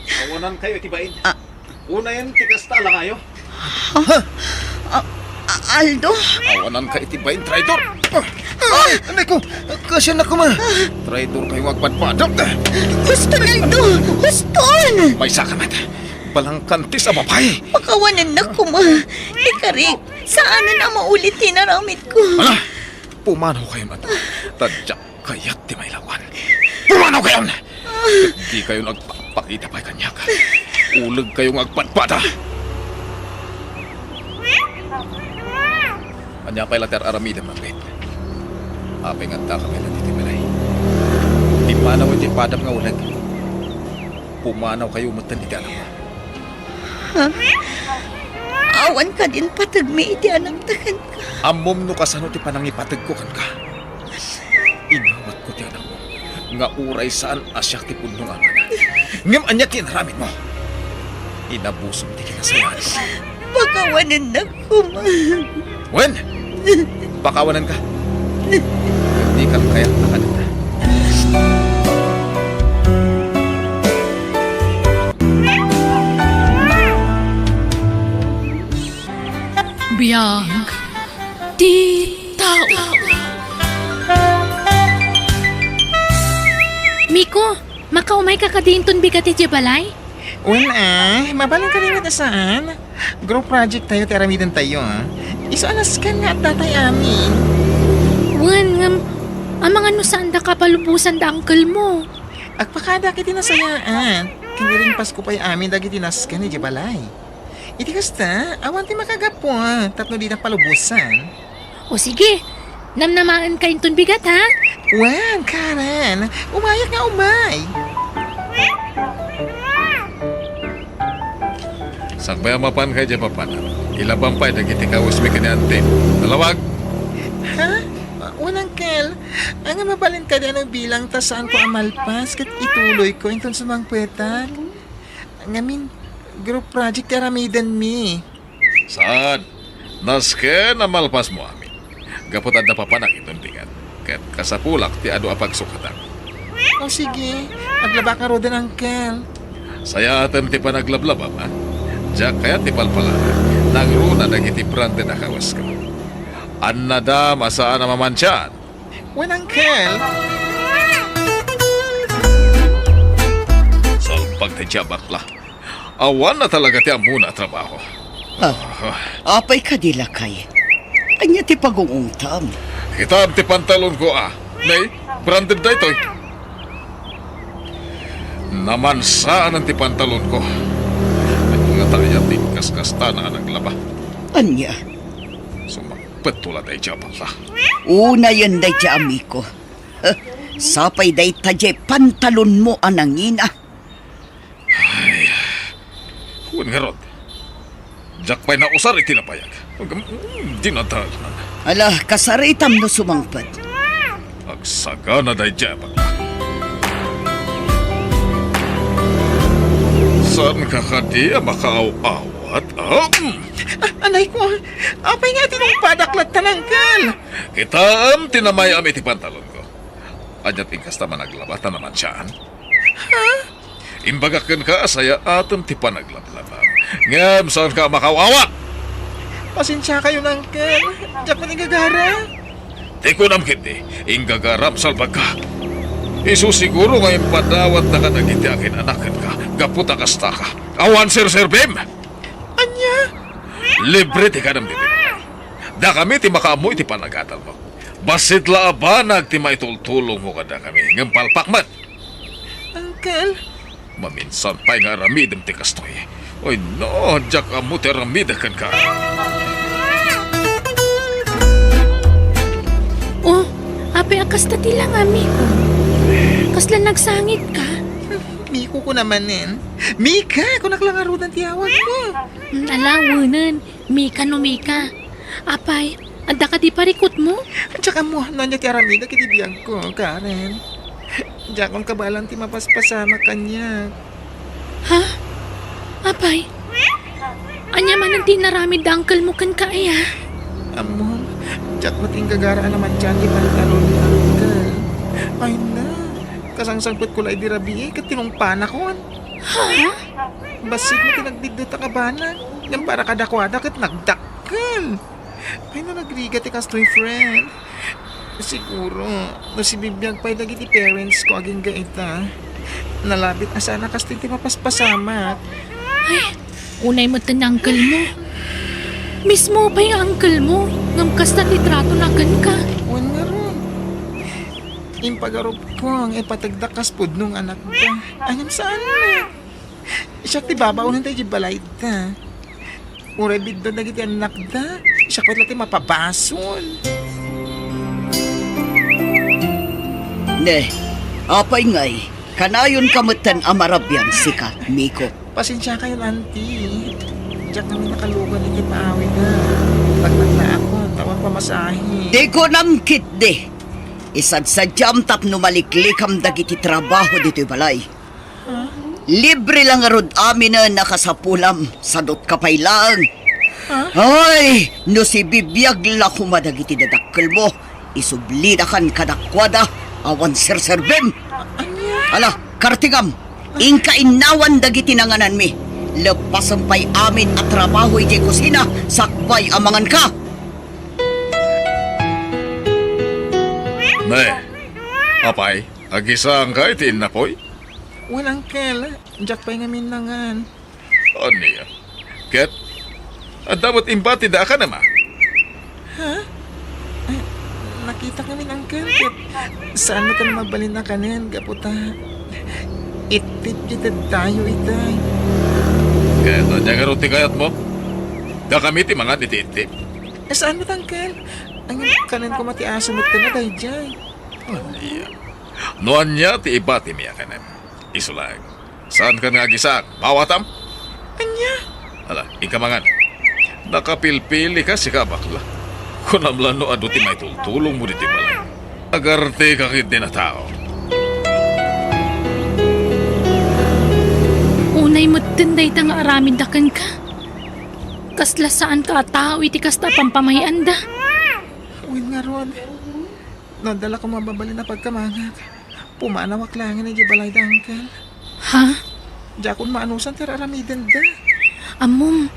Awanankayo iti bain. Ah. Unayen ti kasta a langayo. Ha? Ah, ah, Aldo? Awanankayo iti bain, traidor. Ah, ah, anay ko, kasiannak koma. Traidorkayo nga agpadpadam. Huston, Aldo! Huston! Maysaka met. Balangkantis a babai. Pakawanennak koma. Ikarik, saanen a maulit ti inaramidko. Ala, pumanawkayon, Aldo. Ta diak kayat ti mailawan. Pumanawkayon! Ket dikayon agpakpakita pay kaniak. Ulegkayo nga agpadpada. Ania pay la ti ar-aramidem, Ambit? Apay nga addaka pay la ditoy balay? Pimmanawen ti padam nga uleg. Pumanawkayo metten iti anakmo. Ha? Awan kadin pategmi iti anakta kenka. Ammom no kasano ti panangipategko kenka. Inawatko ti anakmo nga uray saan a siak ti pudno nga amana. Ngem ania ti inaramidmo? Inabusom ti kinasayaanmo. Pakawanennak koma. Wen! Pakawanenka. Dika kayat a kadata. Biag ti tao. Miko, makaumayka kadi inton bigat idiay balay? Wen a, mabalin kadi met a saan? Group project tayo ti aramiden tayo, a. Isu a nasken nga adda tay amin. Wen, ngem, amangan no saanda kapalubosan da uncle mo. Agpakadak iti nasayaan. Ken iring Pasko pay amin dagiti nasken idiay balay. Iti kasta, awan ti makagapu, a, tapno dinak palubosan. O sige, namnamaenka inton bigat, ha? Wen, Karen, umayak nga umay. Sakbay a mapanka idiay papanak, ilabam pay dagiti kawesmi ken ni Antin. Nalawag! Ha? Wen, Uncle, ania mabalin kadi a no bilang ta saanko a malpas ket ituloyko inton sumangpetak? Ngamin, group project ti aramidenmi. Saan? Nasken a malpasmo amin. Gapu ta adda papanak inton bigat. Ket kasapulak ti adu a pagsukatak. O sige, aglabak ngaruden, Uncle. Sayaatem ti panaglablabam, a. Diak kayat ti palpalana. Nangruna dagiti branded a kawesko. Annada a saan a mamansian. Wen, Uncle. Salpag ti diabakla. Awan na talaga ti ammona a trabaho. Ah, apay kadi, lakay? Ania ti pagungungtam? Kitam ti pantalonko, a. Nay, branded daytoy. Namansaan ti pantalonko. Ay, nga tayo ti kaskastana a naglaba. Ania? Sumang Petto la daydiay a balla. Unayen daydiay a miko. Sapay dayta diay pantalonmo a nangina. Ay, wen ngarud, diak pay nausar iti nabayag. Agam, mm, dinadalan. Ala, kasaritam no sumangpet. Sagana daydiay a bakla. Saanka kadi a makaaw-awat? Um! A-, anay ko, apay nga tinungpadak latta, Uncle? Kitaem ti namayam iti pantalonko. Ania ti inkasta managlaba ta namansiaan? Ha? Imbagak kenka a sayaatem ti panaglablabam. Ngem saanka a makaaw-awat! Pasensiakayon, Uncle. Diak man inggagara. Ti kunam ketdi, inggagaram, salbagka. Isu siguro nga impadawatda kadagiti akin-anak kenka, gapu ta kastaka. Awan serserbim! Ania? Libre ti kanem ditoy balay. Dakami ti makaammo iti panagadalmo. Bassit la a banag ti maitultulongmo kadakami, ngem palpak met. Uncle? Maminsan pay nga aramidem ti kastoy. Oy, no, diak ammo ti aramidek kenka. Oh, apay a kasta ti langam, Miko? Kasla nagsangit ka? Miko ko namanen. Mika, kunak la ngaruden ti awag mo. Mm, ala, wenen. Mika no Mika. Apay, adda kadi parikutmo? Diak ammo no ania ti aramidek iti biagko, Karen. Diakon kabaelan ti mapaspasamak kaniak. Ha? Apay? Ania manen ti inaramid da unclemo kenka, aya? Ammom, diak met inggagara a namansiaan ti pantalon ni uncle. Ay na, kasangsangpetko la idi rabii ket tinungpanakon. Ha? Bassit met ti nagbiddutak a banag, ngem para kadakuada ket nagdakkel. Ay, no nagrigat ti kastoy, friend. Siguro, no sibibiag pay dagiti parents ko agingga ita, nalabit a saan a kastoy ti mapaspasamak. Ay, unay met ti uncle mo. Mismo pay nga uncle mo, ngem kasta ti trato na kenka. Wen ngarud. Impagarupko nga ipategda kas pudno nga anakda. Ngem saan met. Siak ti babaonen ta idiay balayda. Uray bidduen dagiti annakda, siak met la ti mapabasol. Ne, apay ngay, kanayonka metten a marabian sika, Miko. Pasensiakayon, Auntie. Diak ngamin nakalugan iti paawida. Nagmanglaakon, ta awan pamasahe. Ti kunam ketdi. Isadsadiam tapno maliklikam dagiti trabaho ditoy balay. Libre la ngarud aminen a kasapulam, sadutka pay laeng. Ay, no sibibiag la koma dagiti dadakkelmo, isublidakan kadakuada, awan serserbim. Ala, kartingam, inka innawan dagiti nangananmi. Leppasem pay amin a trabaho idiay kusina, sakbay a manganka. Ne, apay, agisaanka iti innapoy? Wen, uncle, diak pay ngamin nangan. Ania? Ket adda met imbatida a kanem, a? Ha? Ay, nakitak ngamin, uncle, ket saan met a mabalin a kanen gapu ta ittit ket addayo itay. Ket ania ngarud ti kayatmo? Dakami ti mangan iti ittit. Eh, saan met, uncle? Ay, kanen koma ti aso met ken a daydiay. Ania? No ania ti ibatimi a kanem, isu laeng. Saankan nga agisaak, maawatam? Ania? Ala, inka mangan. Nakapilpili ka, sika a bakla. Kunam la no adu ti maitultulongmo ditoy balay. Agarteka ketdin a tao. Unay metten dayta nga aramidda kenka. Kasla saanka a tao iti kasta a pampamay-anda. Wen ngarud. No adda la koma mabalin a pagkamangak, pumanawak laengen idiay balayda, uncle. Ha? Diakon maanusan ti ar-aramidenda. Ammom,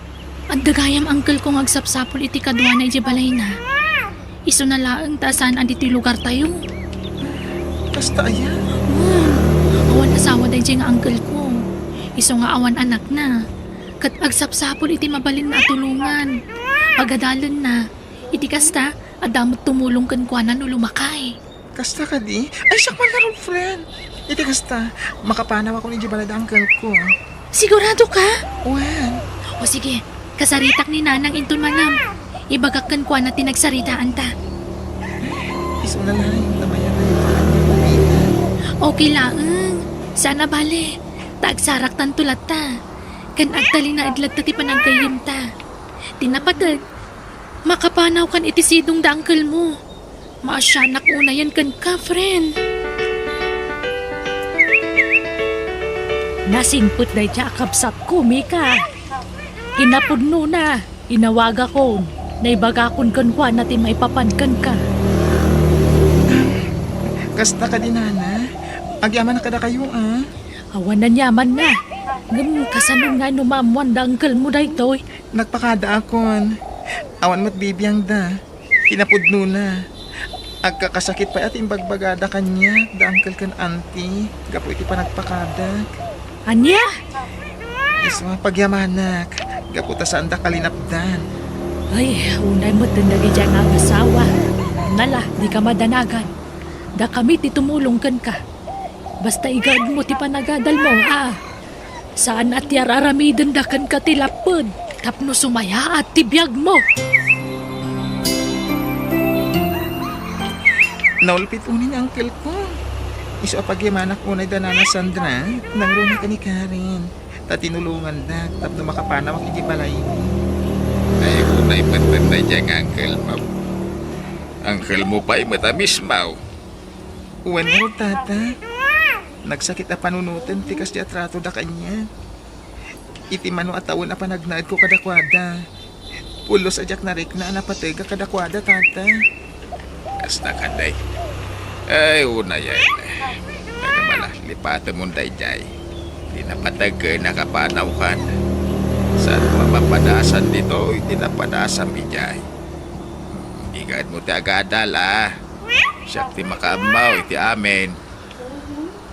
adda gayam uncle ko nga agsapsapul iti kaduana idiay balayna. Isuna laeng ta saan a ditoy lugartayo. Kasta aya? Wen, awan asawa daydiay nga uncle ko. Isu nga awan anakna. Ket agsapsapul iti mabalinna a tulongan. Pagadalenna. Iti kasta, adda met tumulong kenkuana no lumakay. Kasta kadi? Ay, siak man ngarud, friend. Iti kasta, makapanawakon idiay balayda uncle ko. Sigurado ka? Wen. O sige, kasaritak ni Nanang inton manam. Ibagak kenkuana ti nagsaritaanta. Isuna laeng ta mayat a di pa kami mabitan. Okay laeng. Saan a bale. Ta agsaraktanto latta. Ken agtalinaed latta ti panaggayyemta. Ti napateg, makapanawkan iti sidongda uncle mo. Maasianak unayen kenka, friend. Nasingpet dayta a kabsatko, Mika. Kinapudnona, inawagakon. Naibagakon kenkuana ti maipapan kenka. Kasta kadi, nana? Agyamanak kadakayo, a? Awan aniamanna. Ngem kasano nga no maammoan da uncle mo daytoy? Nagpakadaakon. Awan met bibiangda. Kinapudnona, agkakasakit pay a ti imbagbagada kaniak da uncle ken auntie gapu iti panagpakadak. Ania? Isu a pagyamanak, gapu ta saanda kalinapdan. Ay, unay met dagiti a nga agasawa. Nala, dika madanagan. Dakami ti tumulong kenka. Basta igaedmo ti panagadalmo, a. Saan a ti ar-aramidenda kenka ti lapped tapno sumayaat ti biagmo. Naulpit unay ni uncle ko. Isu a pagyamanak unay da nana Sandra, nangruna ken ni Karen, ta tinulongandak tapno makapanawak iti balay. Ay, unay met daydiay nga uncle mo. Uncle mo pay met a mismo. Wen ngarud, tata. Nagsakit a panunoten ti kasdi a tratoda kaniak. Iti mano a tawen a panagnaedko kadakuada, pulos a diak narikna a napategak kadakuada, tata. Kasta kadi. Ay, unayen. Nagamala, lipatemon daydiay. Ti napateg ken nakapanawkan. Saan a mapadasan ditoy ti napadasam idiay. Igaedmo ti agadal, a. Siak ti makaammo iti amin.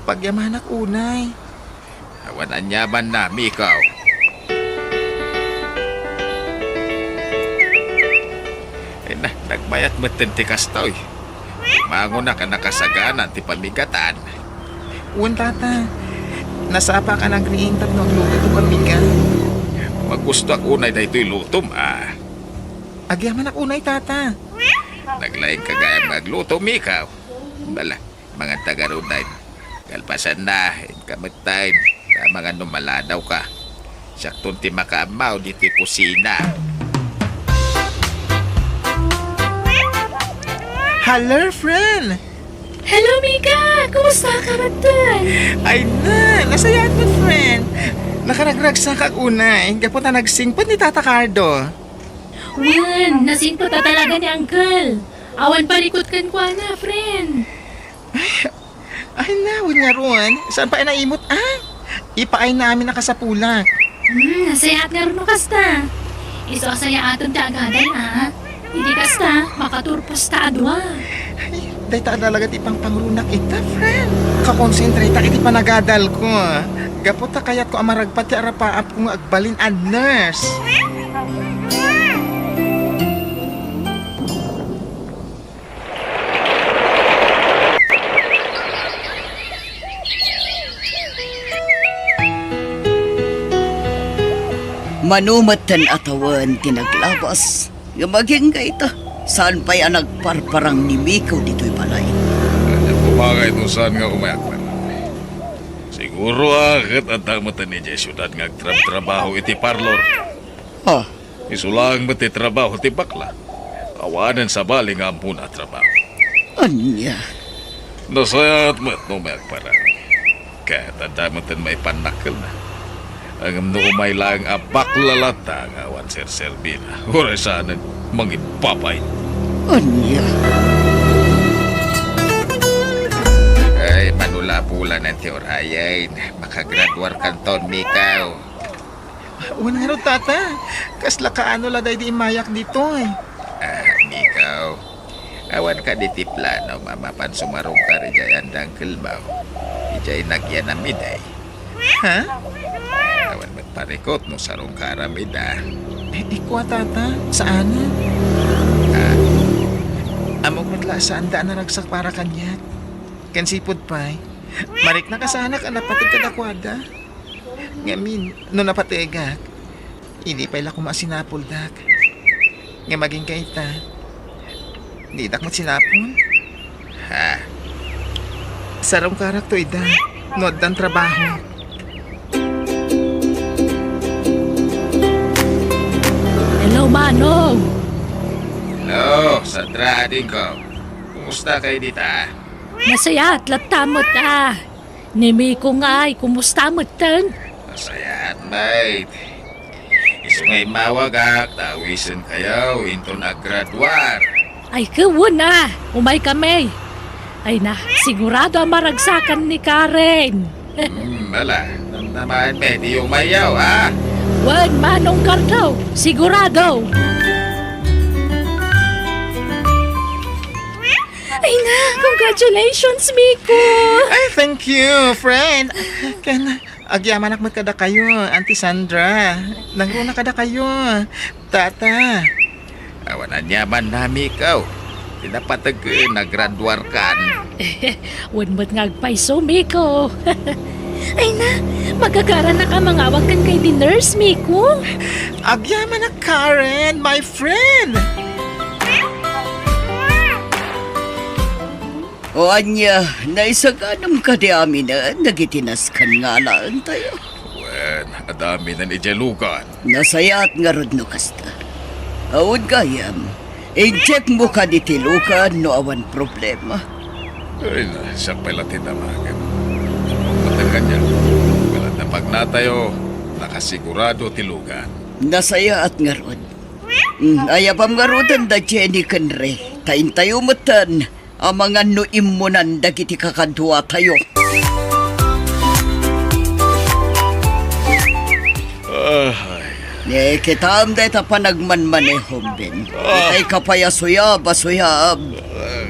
Pagyamanak unay. Awan aniamanna, Mikaw. Ay na, nagmayat metten ti kastoy. Mangonak a nakasagana ti pamigatan. Wen, tata. Nasapak a nagriing tapno agluto ti pamigat. Magustoak unay daytoy lutom, a. Agyamanak unay, tata. Naglaingka gayam nga agluto, Mikaw. Bala, manganta garuden. Kalpasanna, inka metten. Ta amangan no maladawka. Siakton ti makaammo ditoy kusina. Hello, friend! Hello, Mika! Kumusta ka metten? Ay na, nasayaat met, friend. Nakaragragsakak unay, gapu ta nagsingpet ni Tata Cardo. Wen, nasingpet a talaga ni Uncle. Awan parikut kenkuana, friend. Ay, ay na, wen ngarud. Saan pay a naimut, a? Ipaayna amin a kasapulak. Hmm, nasayaat ngarud no kasta. Isu a sayaaten ti agadal, a? Idi kasta, makaturpos ta a dua. Ay, dayta a talaga ti pangpangrunak ita, friend. Kakonsentratak iti panagadalko. Gapu ta kayatko a maragpat ti arapaapko nga agbalin a nurse. Mano metten a tawen ti naglabas, ngem agingga ita, saan pay a nagparparang ni Mikaw ditoy balay. Ania koma ngay no saan nga umayak man? Siguro a ket adda metten idiay siudad nga agtrabtrabaho iti parlor. Ah, Isu laeng met ti trabaho ti bakla. Awanen sabali nga ammona a trabaho. Ania? Nasayaat met no may agparang. Ket adda met ti maipannakkelna. Ngem no umay laeng a bakla latta nga awan serserbina, uray saanen, mangibabain. Ania? Ay, manulapulanen ti urayen. Makagraduar kanton, Mikaw. Wen ngarud, tata. Kasla kaano la daydi immayak ditoy? Ah, Mikaw. Awan kadi ti plano a mapan sumarungkar idiay anda Uncle Mau? Idiay nagyanam idiay. Ha? Awan met parikut no sarungkaram ida. Eh, ikua, tata. Saanen? Ah. Ammok met la a saanda a naragsak para kaniak. Ken sipud pay, marikna kasano a napateg kadakuada. Ngamin, no napategak, idi pay la koma a sinapuldak. Ngem agingga ita, didak met sinapul? Ha? Sarungkarakto ida, no addan trabaho. Hello, Manong! Hello, Sandra, adingko. Kumusta kay dita? Nasayaat latta met, a. Ni Miko ngay, kumusta metten? Nasayaat met. Isu nga immawagak, ta awisenkayo inton aggraduar. Ay, ket wen a, umaykami. Ay na, sigurado a maragsakan ni Karen. Hmm, ala, namnamaen met ti umayyo, a? Wen, Manong Carlo, sigurado. Ay na, congratulations, Miko! Ay, thank you, friend. Ken, agyamanak met kadakayo, Auntie Sandra. Nangruna kadakayo, Tata. Awan aniamanna, Miko. Ti napateg, nagraduarkan. Wen met nga agpayso, Miko. Ay na, magagarannak a mangawag kenka iti nurse, Miko. Agyamanak, Karen, my friend. O ania, naisaganaem kadi aminen dagiti nasken nga alaentayo? Wen, adda aminen idiay lugan. Nasayaat ngarud no kasta. Awan gayam, i-checkmo kadi ti lugan no awan problema. Ay na, siak pay la ti damagem. Ammok met kaniak. Ket adda pagnatayo, nakasigurado ti lugan. Nasayaat ngarud. Mm, ayabam ngaruden da Jenny ken Ray. Ta intayo metten, amangan no immunan dagiti kakaduatayo. Ahay. Ne, kitaem dayta panagmanmanehom, Ben. Ah. Itay ka pay a suyab a suyab. Ah,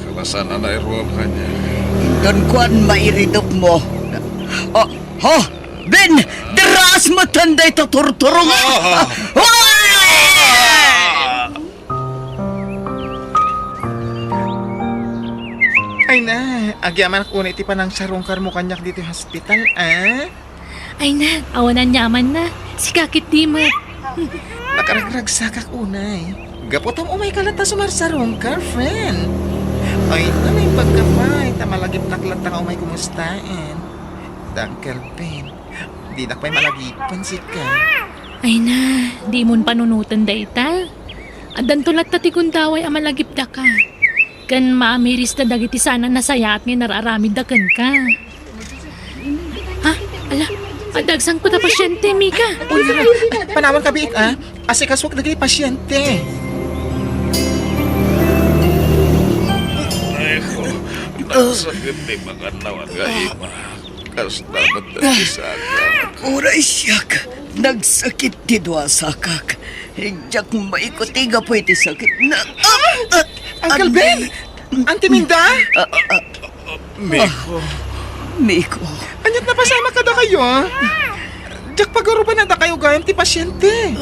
kalasan a nairuam kaniak. Inton kuan, mairidupmo. Ah, ha? Ben, diraas metten dayta turturong. Ah. Hoy! Ay na, agyamanak unay ti panangsarungkarmo kaniak ditoy hospital, a? Ay na, awan aniamanna. Sika ketdi met. Nakaragragsakak unay. Gapu ta umayka latta sumarsarungkar, friend. Ay na, naimbagka pay, ta malagipnak latta nga umay kumustaen. Da Uncle Ben, dinak pay malagipen sika. Ay na, dimon panunoten dayta. Addanto latta ti gundaway a malagipdaka. Ken maamirista dagiti saan a nasayaat nga inararamidda kenka. Ha? Ala, adda agsangpet a pasiente, Mika. Uy, panawanka biit, a. Asikasuak dagiti pasiente. Ay, ko, nagsakit ti makannawan nga ima. Kasta met ti sakak. Uray siak, nagsakit ti dua sakak. Diak maikuti gapu iti sakit na. Ah! Ah! Uncle Ben! Auntie Minda? Ah, ah, Miko. Ah, Miko. Aniat napasamak kadakayo, a? Diak pagaruban a dakayo gayam ti pasiente.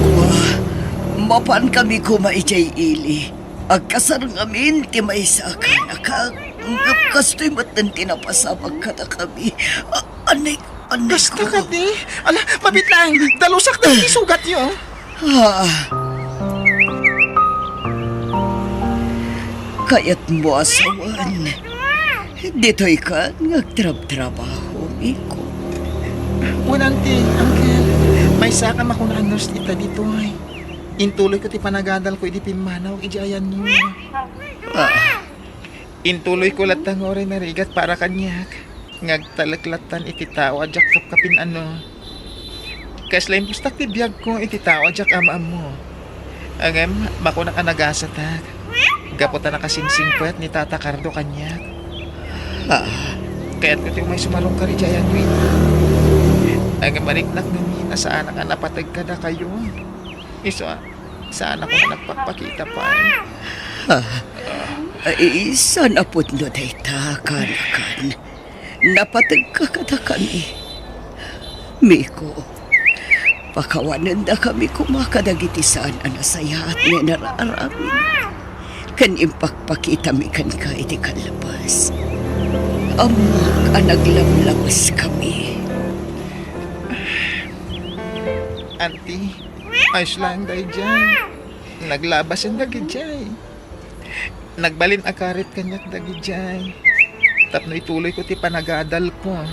Kua, mapan kami koma idiay ili. Agkasar ngamin ti maysa a kanakak. Ngem kastoy metten ti napasamak kadakami. A-, anay, anay. Kasta ko. Kadi? Ala, mabitlang. Dalusak dagiti sugatyo. Ah. Kayatmo a sawen, ditoy kan nga agtrabtrabaho, Miko? Wen, Auntie, Uncle, maysa a makuna a nurse ita ditoy. Intuloyko ti panagadalko idi pimmanaw idiay ayanyo. Ah. Intuloyko latta nga uray narigat para kaniak, nga agtalek lattan iti tao a diak kapkapin-ano. Kasla impustak ti biagko iti tao a diak am-ammo. Ngem, makunak a nagasatak, gapu ta nakasingsingpet ni Tata Carlo kaniak. Ah. Kayatko ti umay sumarungkar idiay ayanyo ita. Ngem, mariknak ngamin a saanak a napateg kadakayo. Isu a, saanak a nagpakpakita pay. Ah, ay, saan a pudno dayta, kanakan? Napategka kadakami. Miko, pakawanendakami koma kadagiti saan a nasayaat nga inararamid. Ken impakpakitami kenka iti kalabas. Ammok a naglablabeskami. Auntie, ayos laeng daydiay. Naglabasen dagidiay. Nagbalin a karit kaniak dagidiay. Tapno ituloyko ti panagadalko.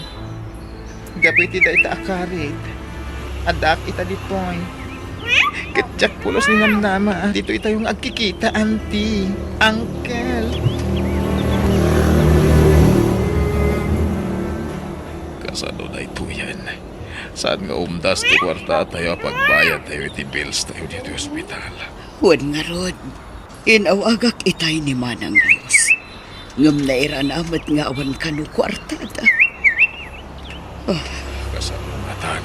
Gapu iti dayta a karit, addaak ita ditoy. Ket diak pulos ni namnama a ditoy tayo nga agkikita, Auntie, Uncle. Kasano daytoyen? Saan nga umdas ti kuarta tayo a pagbayad tayo iti bills tayo ditoy ospital? Wen ngarud, inawagak itay ni Manang Luz. Ngem nairana met nga awan kano kuartada. Ah. Kasano ngatan?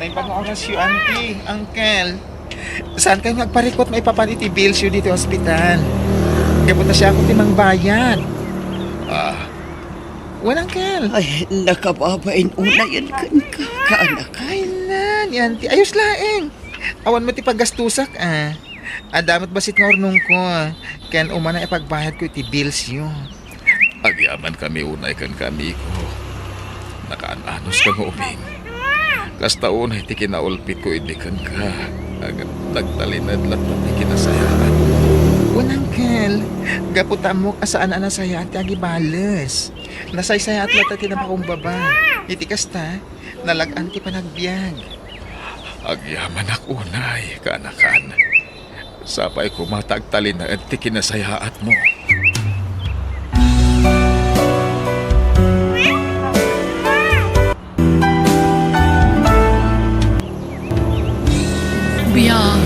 Naimbag nga orasyo, Auntie, Uncle. Saan kayo nga agparikut maipapan iti bills yo ditoy ospital? Gapu ta siak ti mangbayad. Ah. Wen, Uncle. Ay, nakababain unayen kenka, kaanak. Ay, na, ni Auntie. Ayos laeng. Awan met ti paggastusak, ah. Adda met bassit nga urnongko, ken umana ipagbayadko iti bills yo. Agyamankami unay kenka, amiko. Nakaan-anos ka nga ubing. Kasta unay ti kinaulpitko idi kenka. Ag-, nagtalinaed latta ti kinasayaat. Wen, Uncle, gapu ta ammok a saan a nasayaat ti agibales. Nasaysayaat latta ti napakumbaba. Iti kasta, nalag-an ti panagbiag. Agyamanak unay, kaanakan. Sapay koma ta agtalinaed ti kinasayaatmo. Biag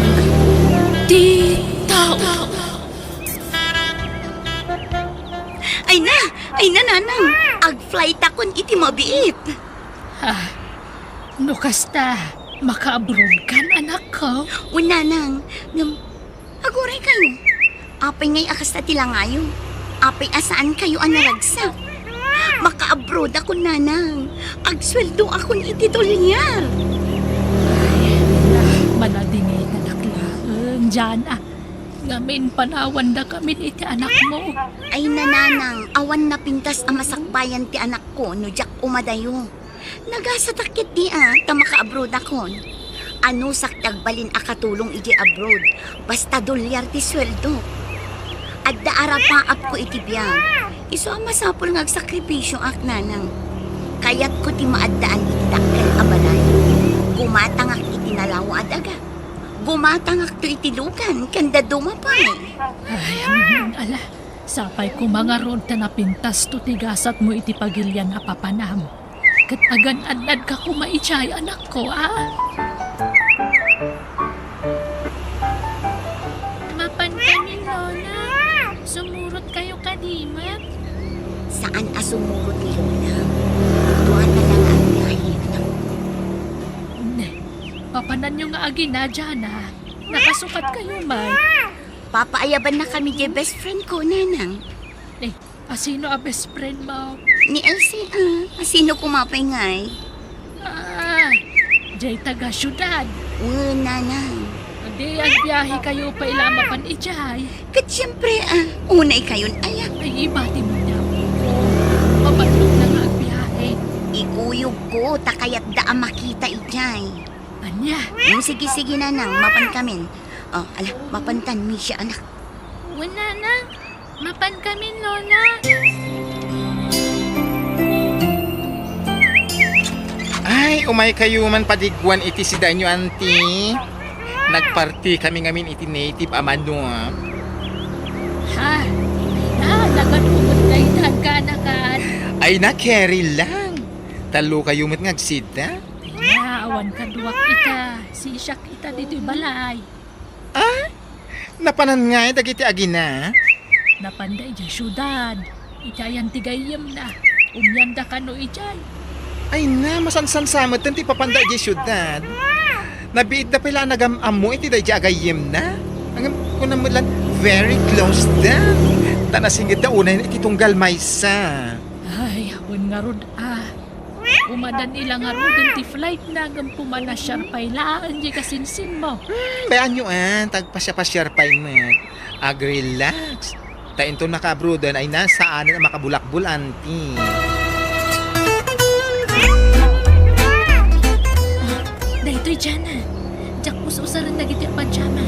ti tao. Ay na! Ay na, Nanang! Agflytakon iti mabiit! Ah, no kasta, makaabroad kan, anakko? Wen, Nanang, ngem, aguray kayo. Apay ngay a kasta ti langayo? Apay a saan kayo a naragsak? Makaabroad akon, Nanang. Agsueldo akon iti dolyar. Ay, manadingitanak laeng, Jana. Ngamin, panawandakamin iti anakmo. Ay, Nanang, awan napintas a masakbayan ti anakko no diak umadayo. Nagasatak ketdi a ta makaabroadakon. Anusak ti agbalin a katulong idiay abroad, basta dolyar ti sueldo. Adda arapaapko iti biag. Isu a masapul nga agsakripisioak, Nanang. Kayatko ti maaddaan iti dakkel a balay. Gumatangak iti nalawa a daga. Gumatangakto iti lugan ken dadduma pay. Ay, ammom, ala, sapay koma ngarud ta napintasto ti gasatmo iti pagilian a papanam. Ket agan-annadka koma idiay, anakko, a? Mapan kami, Lola. Sumurot kayo kadi met? Saan a sumurot ni Lola. Dua ta lang a biyahe, anak. Ne, papananyo nga agina, Jana. Nakasukat kayo, Mike. Papaayabannakami diay best friend ko, Nanang. Eh, asino a best friend mo? Ni Elsie, ah. Asino koma pay ngay? Ah, diay taga-siudad. Wen, Nanang. Di agbiyahe kayo pay la mapan idiay. Ket siempre, ah, unay kayon aya. Ay, ibati mo niya ko. Maballog na nga agbiyahe. Ikuyogko, ta kayatda a makita idiay. Ania? Hmm, sige, sige, Nanang, mapan kamin. Oh, ala, mapantan, Misha, anak. Wen, Nanang, mapan kamin, Lola. Ay, umay kayo man padiguan iti sidaenyo, Auntie. Nagparti kami ngamin iti native a mano, ah. Ha? Ay na, nagadugot kayo, kaanakan. Ay na, carry lang. Talo kayo met nga agsida. Ay na, awan kaduak ita. Sisiak ita ditoy balay. Ah? Napanan ngay dagiti agina? Napanda idiay siudad. Iti ayan ti gayyemna. Umyanda kano idiay. Ay na, masansansa met ti papanda idiay siudad. Nabiitda pay la a nagam-ammo iti daydiay a gayyemna. Ngem kunam met lan, very close da. Ta nasingedda unay iti tunggal maysa. Ay, awan ngarud a. Umadan ila ngaruden ti flight na ngem pumanasiar pay laeng diay kasinsinmo. Hmm, bayaanyo a, ta agpasiapasiar pay met. Ag-relax. Ta inton nakaabroaden ay na, saanen a makabulakbol, Auntie. Ah, daytoy, Jana. Diak us-usaren dagiti a pajama.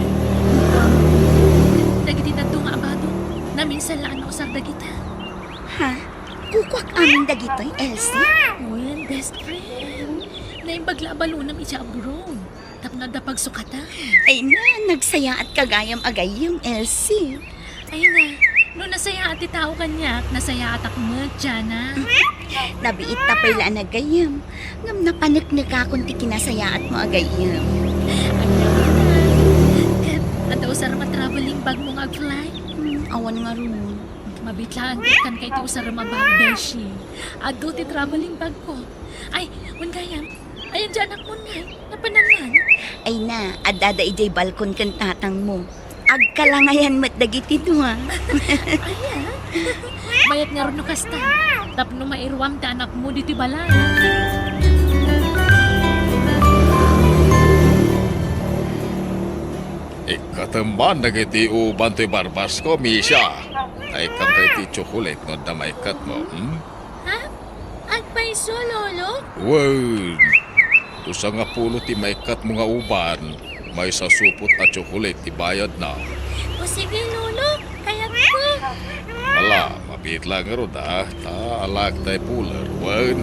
Dagiti dadduma a bado. Naminsan la a nausar dagita. Ha? Kukuak amin dagitoy, Elsie? Well, best friend. Naimbag la a balonam idiay abroad. Tapno adda pagsukatan. Ay na, nagsayaatka gayam a gayyem, Elsie. Ay na, no nasayaat ti tao kaniak, nasayaatak met, Jana. Nabiit ta pay la a nagayyem. Ngem napaneknekakon ti kinasayaatmo a gayyem. Ay na, ket adda usarem a traveling bagmo nga ag-fly? Hmm, awan ngarud. Mabiit laeng ket kanka iti usarem a bag, beshi. Adu ti traveling bagko. Ay, wen gayam. Ayan ti anakmon ngay. Napanan man. Ay na, addada idiay balkon ken tatangmo. Agkalangayan met dagiti dua. Aya. Mayat ngarud no kasta. Tapno mairuam ti anakmo ditoy balay. Ikkatem man dagiti uban toy barbasko, Misha. Ay, kanka iti tsokolate no adda maikkatmo, hmm? Ha? Agpayso, Lolo? Wen, dusa nga pulo ti maikkatmo nga uban, maysa supot a tsokolate ti bayadna. O sige, Lolo, kayatko. Ala, mabiit laeng ngarud, a, ta alaek tay puler, wen.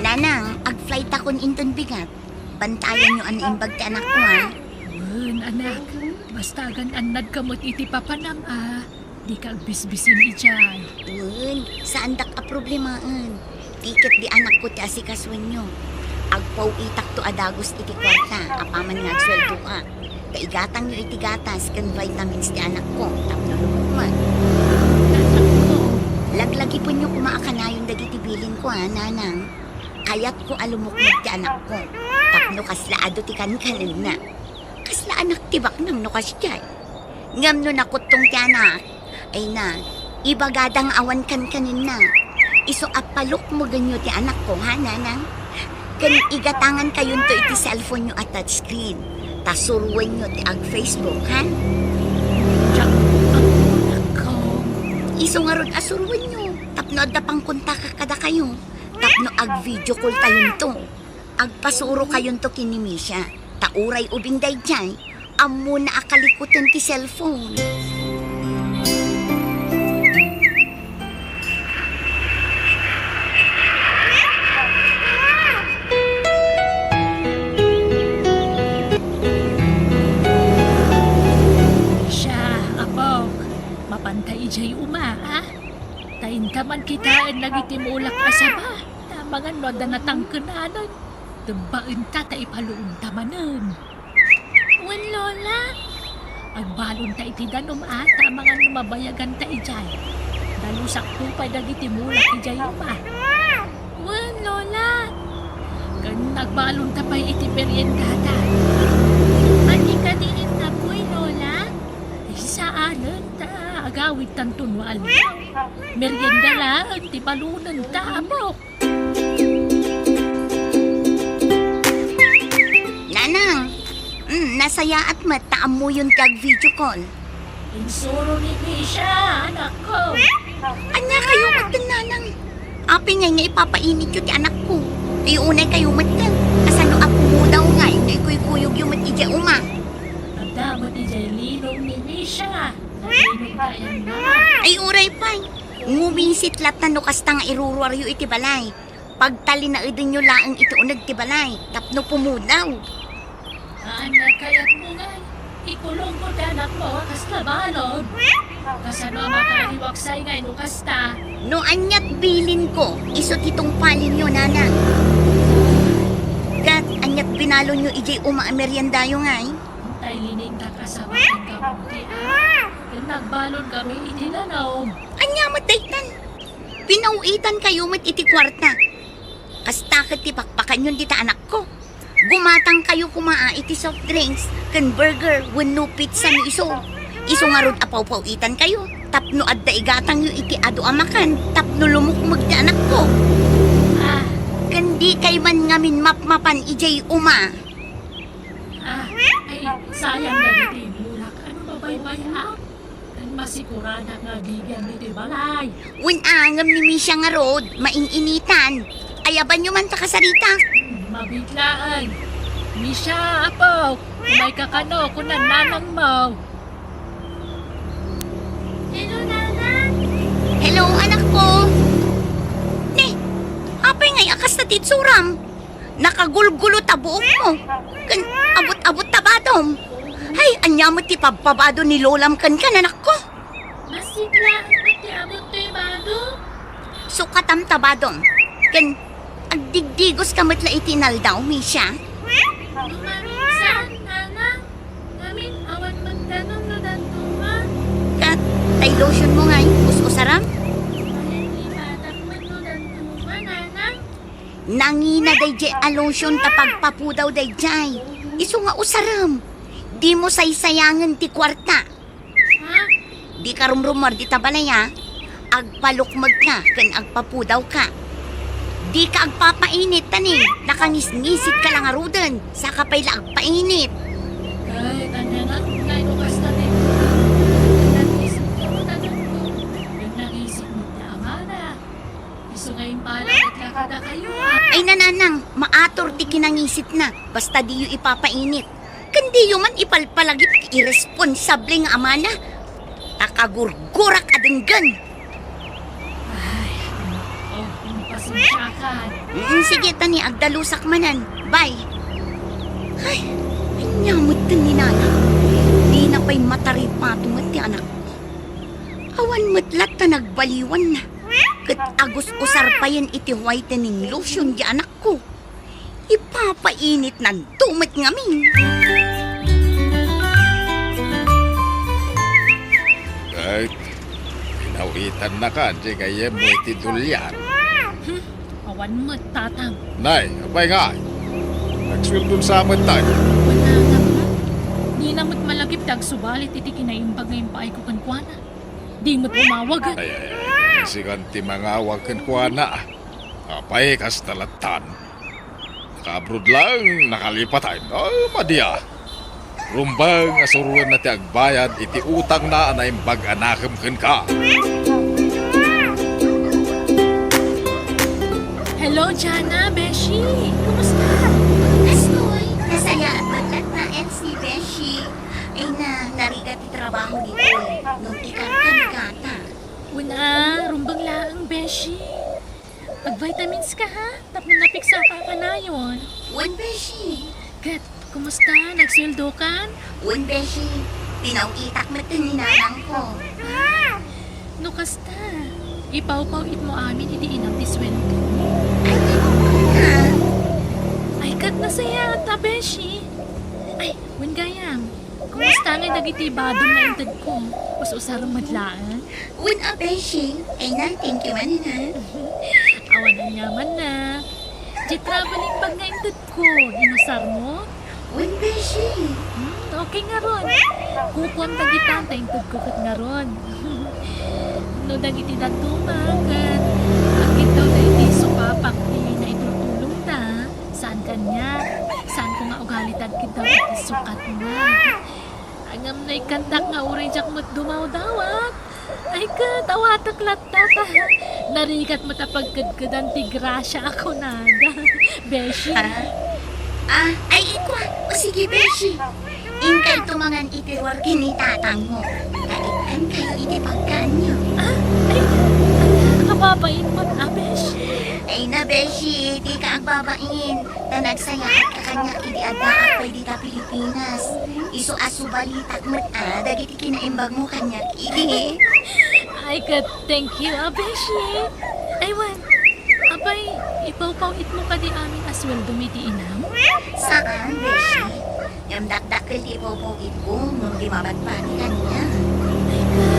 Nanang, ag-flightakon inton bigat. Bantayanyo a naimbag ti anakko, ha? Wen, anak, basta agan-annadka met iti papanam, a. Dika agbisbisin idiay. Wen, saandak a problemaen. Ti ketdi anakko ti asikasoenyo. Agpaw-itakto a dagus iti kuarta, apaman nga agsueldoak. Ta igatangyo iti gatas ken vitamins ti anakko, tapno lumukman. Anakko. Laglagipenyo koma a kanayon dagiti bilinko, a, nanang. Kayatko a lumukmeg ti anakko, tapno kasla adu ti kankanenna. Kasla anak ti baknang no kasdiay. Ngem no nakuttong ti anak, ay na, ibagada nga awan kankanenna. Isu a palukmogenyo ti anakko, ha, nanang? Ken igatangankayonto iti cellphone-yo a touchscreen, ta suroenyo ti ag-Facebook, ha? Diak ammo, anakko. Isu ngarud a suroenyo, tapno adda pangkontakak kadakayo, tapno ag-video call-tayonto. Agpasurokayonto ken ni Misha, ta uray ubing daydiay, ammona a kalikutan ti cellphone. Siya, apok, mapanta idiay uma, a? Ta inta man kitaen dagiti mulak a saba, ta amangan no adda natangkenanen, tebbaenta ta ipaluomta manen. Wen, Lola. Agbalonta iti danum a, ta amangan no mabayaganta idiay. Dalusakto pay dagiti mulak idiay uma. Wen, Lola. Ken agbalonta pay iti meriendata. Ania kadi intapoy, Lola? Saanen ta agawidtanto no aldaw. Merienda laeng ti balonenta, apok. Nanang, mm, nasayaat met ta ammoyon ti ag-video call. Insuro ni Misha, anakko. Ania kayo met ken nanang? Apay ngay nga ipapainityo ti anakko? Ay, unay kayo met ken. Kasano a pumudaw ngay no ikuykuyogyo met idiay uma? Adda met idiay linong ni Misha. Nalinong kayan na. Ay, uray pay. Ngumisit latta no kasta nga iruruaryo iti balay. Pagtalinaedenyo laeng iti uneg ti balay tapno pumudaw. Ania kayatmo ngay? Ikulongko ti anakmo a kasla balon. Kasano a makariwaksay ngay no kasta? No aniat bilinko, isu ti tungpalenyo, nanang. Ket aniat binalonyo idiay uma a meriendayo ngay? Tay liningtak a saba ken kamote, a? Ken nagbalon kami iti danum. Ania met daytan? Pinaw-itankayo met iti kuarta. Kasta ket ti pakpakanyon dita anakko. Gumatangkayo koma a iti soft drinks ken burger wenno pizza no isu. Isu ngarud a pawpaw-itankayo tapno adda igatangyo iti adu a makan tapno lumukmeg ti anakko. Ah. Ken dikay man ngamin mapmapan idiay uma. Ah, ay, sayang dagiti mulak. Ano, babaybay-am? Ken masigurada nga bibian ditoy balay. Wen a, ngem ni Misha ngarud, main-initan. Ayabanyo man ta kasarita. Hmm, mabiit laeng. Misha, apo, umayka kano, kunan nanangmo. Hello, Nanang. Hello, anakko. Ni, apay Ay, a kasta ti itsuram. Nakagulgulo ta buokmo. Ken abut-abut ta badom. Ay, ania met ti pabpabado ni lolam kenka, anakko? Masigla met ti abut toy bado. Sukatam ta badom. Ken agdigdigoska met la iti inaldaw, Misha. No maminsan, nanang, ngamin awan met danum no dadduma. Ket tay lotionmo ngay, us-usaram? Ay, ibatak met no dadduma, nanang. Nangina daydiay a lotion ta pagpapudaw daydiay. Isu nga usarem. Dimo saysayangen ti kuarta. Ha? Dika rumrumuar dita balay, a. Agpalukmegka ken agpapudawka. Dika agpapainit, ta ni, nakangisngisitka la ngaruden, saka pay la agpainit. Kay, ania nga, no kasta ti nangisip ko, tanong ko. Ken nangisip met ti amana. Isu nga impalakatla kadakayo, a. Ay, nanang, maatur ti kinangisitna, basta diyo ipapainit. Ken diyo man ipalpalagip ti irresponsable nga amana. Ta kagurgurak a denggen. Ay, oh, pasensiakan. Mm, sige, ta ni, agdalusak manen. Bye. Ay, ania met ti ni nanang. Dina pay mataripato met ti anakko. Awan met latta nagbaliwanna. Ket agus-usar payen iti whitening lotion ti anakko. Ipapainitnanto met ngamin. Ket, pinawitannakan ti gayyemmo iti dulian. Hmm, awan met, tatang. Nay, apay ngay? Nagsueldon sa met tayo. Wala, tatang. Dina met malagip ti agsubalit iti kinaimbag nga impaayko kenkuana. Di met umawagen. Ay, ay, ay, sikan ti mangawag kenkuana. Apay, kasta lattan? Nakaabroad laeng nakalipatan. Oh, madi a. Rumbeng a suroenna ti agbayad iti utangna a naimbag a nakem kenka. Hello, Jana, Beshi. Kumusta? Astoy, nasayaat met latta, N C, Beshi. Ay na, narigat ti trabaho ditoy. Nung ikan ka ni Gata. Wen a, rumbeng laeng, Beshi. Mag-vitamins ka, ha? Tapno napiksaka a kanayon. Wen, Beshi. Ket, kumusta? Nagsueldokan? Wen, Beshi. Pinawitak met ni nanangko. No kasta, ipawpaw-itmo amin iti inam ti sueldo. Ay, di mo na. Ay, ket nasayaat a, Beshi. Ay, wen gayam. Kumusta ngay dagiti badom nga intedko? Us-usarem met laeng? Wen a, Beshi. Ay na, thank you manen, ha? Awan aniamanna. Di traveling bag nga intedko, inusarmo? Wen, Beshi. Hmm, okay ngarud. Kukuam dagita ta intedko ket ngarud. No dagiti dadduma ket agkiddawda iti supapak ti naitultulongda, saan kaniak, saanko nga ugali ti agkiddawda iti sukatna. Ngem no ikkantak nga uray diak met dumawdawat, ay ket, awatek latta ta narigat met a pagkedkedan ti grasia a kunada, Beshi. Ah? Ah, ay, ikua. O sige, Beshi. Inkayto mangan iti ruar ken ni tatangmo. Ta ikkankayo iti pagkaanyo. Ah, ay, ala, kababain met a, Beshi. Ay na, Beshi, dika agbabain. Ta nagsayaatka kaniak idi addaak pay dita Pilipinas. Isu a subalitak met a dagiti kinaimbagmo kaniak idi. Ay, ket thank you a, Beshi. Ay, wen, apay, ipawpaw-itmo kadi amin a sueldom iti inam? Saan, Beshi. Ngem dakdakkel ti ipawpaw-itko ngem di mabatbati kaniak. Ay, ket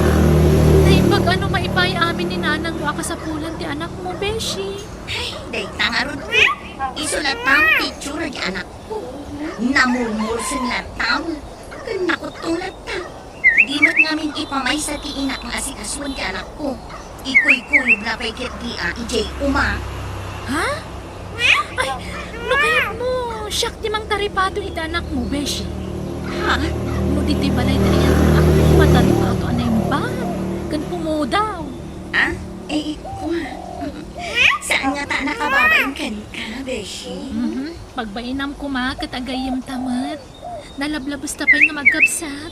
naimbag a no maipay amin ni nanangmo a kasapulan ti anakmo, Beshi. Ay, dayta ngarud. Isu latta ti itsura ti anakko. Namulmulseng latta. Ken nakuttong latta. Di met ngamin ipamaysa ti inak nga asikasuen ti anakko. Ikuykuyogna pay ketdi a idiay uma. Ha? Ay, no kayatmo, siak ti mangtaripato iti anakmo, Beshi. Ha? No ditoy balay ti ayanna, awan mataripato a naimbag ken pumudaw. Ah? Eh, ikua. Saan ngata a nakababain kenka, Beshi? Mhm. Pagbainam koma ket agayyemta met. Nalablabesta pay nga magkabsat.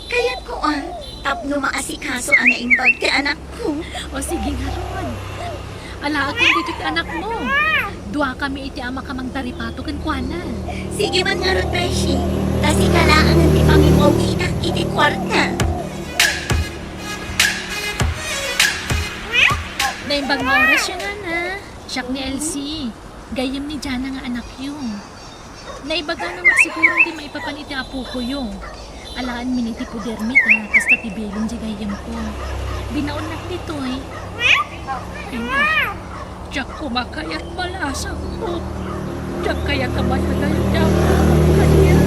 Kayatko a, tapno maasikaso a naimbag ti anakko. O sige ngarud. Alaek ken ditoy ti anakmo. Duakami iti ama ka mangtaripato kenkuana. Sige man ngarud, Beshi. Ta sika laengen ti pangipuawida iti kuarta. Naimbag nga orasyo, Nana. Siak ni Elsie. Gayyem ni Jana nga anakyo. Naibagana met siguro ti maipapan iti apokoyo. Alaenmi iti podermi ta kasta ti bilin ti gayyemko. Binaonnak ditoy. Ay na, diak koma kayat malasangpet. Diak kayat a mayadayo ti apok kaniak.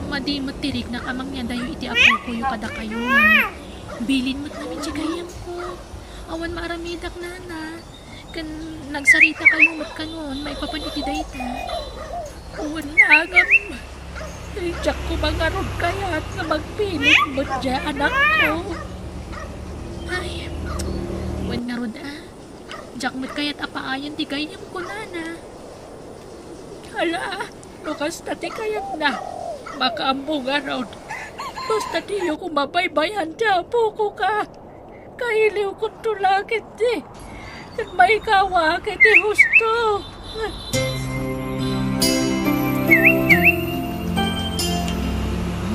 Madi met ti riknak a mangyadayo iti apokoyo kadakayo. Bilin met ngamin ti gayyemko. Awan maaramidak, Nana. Ken nagsaritakayo met kanon maipapan iti dayta. Wen, ngem, diak koma ngarud kayat nga magpilit met diay anakko. Ay, wen ngarud a. Diak met kayat a paayen ti gayyemko, Nana. Ala, no kasta ti kayatna, makaammo ngarud. Basta diyo koma baybay-an ti apoko ka. Kailiwkonto la ketdi ket maikawaak iti husto.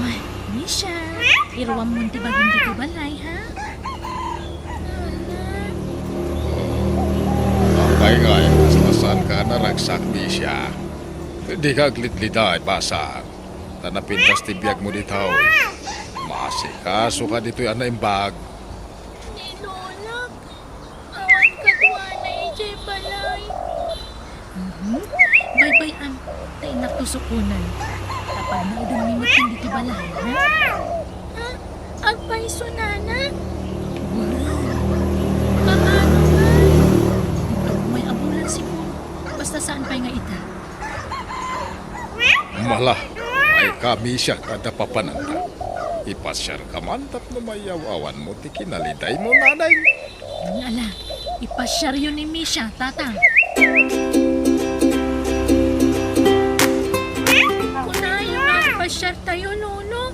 Ay, Misha, iruammon ti bagim ditoy balay, ha? Apay ngay, kasla saanka a naragsak, Misha? Dika aglidlida, basar. Ta napintas ti biagmo ditoy. Maasikasoka ditoy a naimbag. Ni Lolak, awan kaduana idiay balay. Mhm. Baybay-am, ta innak to sukonen. Ta pagnaedenmi met ditoy balay, ha? Ha? Agpayso, Nana? Wow! Paano nga? Ditoy may abulan siguro. Basta saan pay nga ita. Mala, maika, Misha, ta adda papananta. Ipasiarka man tapno mayaw-awanmo ti kinalidaymo, nanay. Ala, ipasiaryo ni Misha, tatang. Kunayo nga agpasiartayo, Lolo.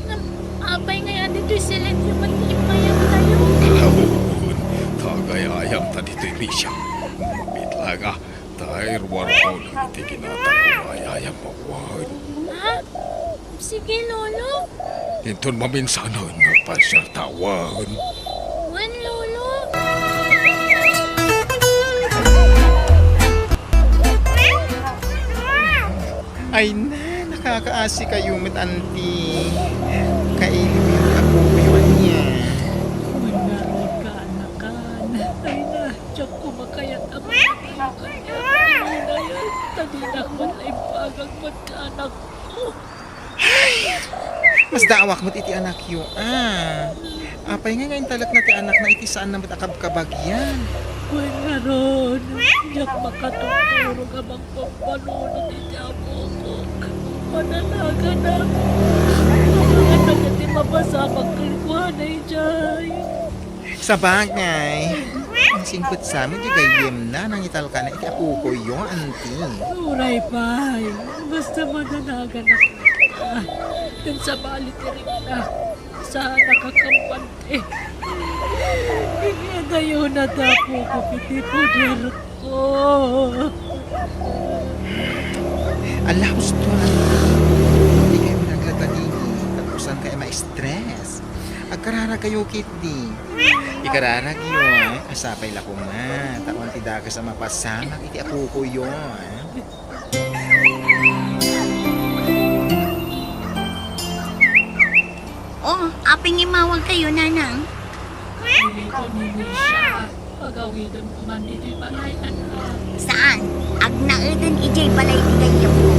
Ngem apay ngay a ditoy silityo met ti immayamtayo? Awan, ta agay-ayamta ditoy, Misha. Mabiit laeng a, ta iruarko iti kinatangko nga ay-ayammok wen. Ha? Sige, Lolo. Inton maminsanen, agpasiarta wen. Wen, Lolo. Ay na, nakakaasikayo met, Auntie. Kailiwyo ti apokoyo ania. Wen ngarud, kaanakan. Ay na, diak koma kayat a makapakan. Ta dinak met naimbagak met ti anakko. Masdaawak met iti anakyo, a. Apay ngay nga intalekna ti anakna iti saanna met a kabkabagyan? Wen ngarud, diak makaturturog a mangpampanunot iti apokok. Mananaganak. Amangan dagiti mapasamak kenkuana idiay. Sabagay, singpet sa met ti gayyemna, nangitalkana iti apokoyo, Auntie. Uray pay, basta mananaganak ka. Ken sabali ti rikna, saan a kakampante. Inyadayona ti apokok iti poderko. Ala, husto, Auntie. Dikay man agladladingit, tapno saankay a ma-stress. Agkararagkayo ketdi. Ikararagyo, a. Sapay la koma, ta awan ti dakes a mapasamak iti apokoyo, a. O, apay nga immawagkayo, Nanang? Ilikon ni Misha. Pagawidem man ditoy balay, anak. Saan? Agnaeden idiay balay ti gayyemko.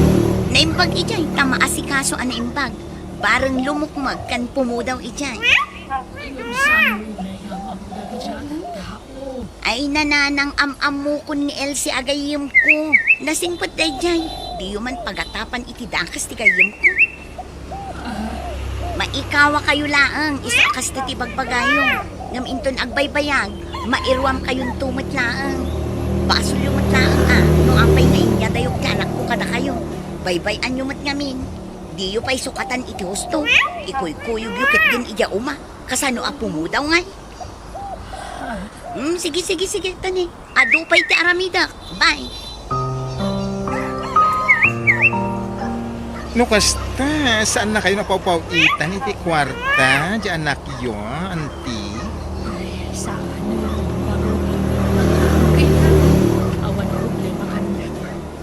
Naimbag idiay, ta maasikaso a naimbag. Bareng lumukmeg ken pumudaw idiay. Ngem saan unay nga am-ammo dagiti a tattao? Ay, Nanang, am-ammokon ni Elsie a gayyemko. Nasingpet daydiay. Diyo man pagatapan iti dakes ti gayyemko. Maikawakayo laeng, isu a kastoy ti bagbagayo. Ngem inton agbaybayag, mairuamkayonto met laeng. Basolyo met laeng a no apay nga inyadayok ti anakko kadakayo. Baybay-anyo met ngamin. Diyo pay sukatan iti husto. Ikuykuyogyo ketdin idiay uma. Kasano a pumudaw ngay? Hmm, sige, sige, sige, tani. Adu pay ti aramidek. Bye. No kasta, saan na kayo napawpaw-itan iti kuarta, di anakyo, anti? Ay, saan? Baro. Okay. Awan problema kaniak.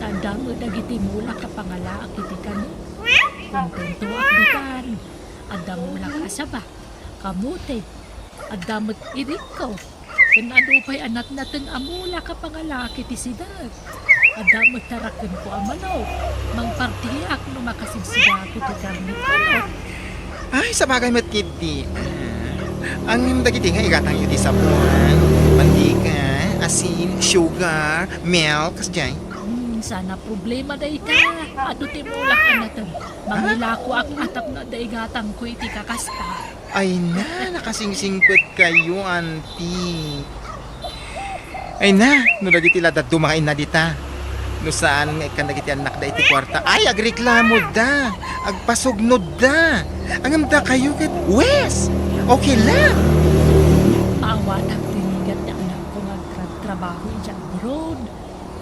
Ta adda met dagiti mulak a pangalaak iti kano. Kontentoak ditan. Adda mulak a saba, kamote, adda met irikko, ken adu pay a natnateng a mulak a pangalaak iti sideg. Adda met tarakenko a manok. Mangpartiak no makasigsigak iti karne ti manok. Ay, sabagay met ketdi. Ah, ngem dagiti nga igatangyo iti sabon, mantika, asin, sugar, milk, kasdiay? Hmm, saan a problema dayta. Adu ti mulak a nateng. Mangilakoak a tapno adda igatangko iti kakasta. Ay na, nakasingsingpet kayo, anti. Ay na, no dagiti la dadduma nga inna dita. No saan nga ikkan dagiti annakda iti kuarta, ay, agreklamoda, agpasugnodda. Ngem dakayo ket, wes! Okay lang. Maawatak ti rigat ti anakko nga agtratrabaho idiay abroad.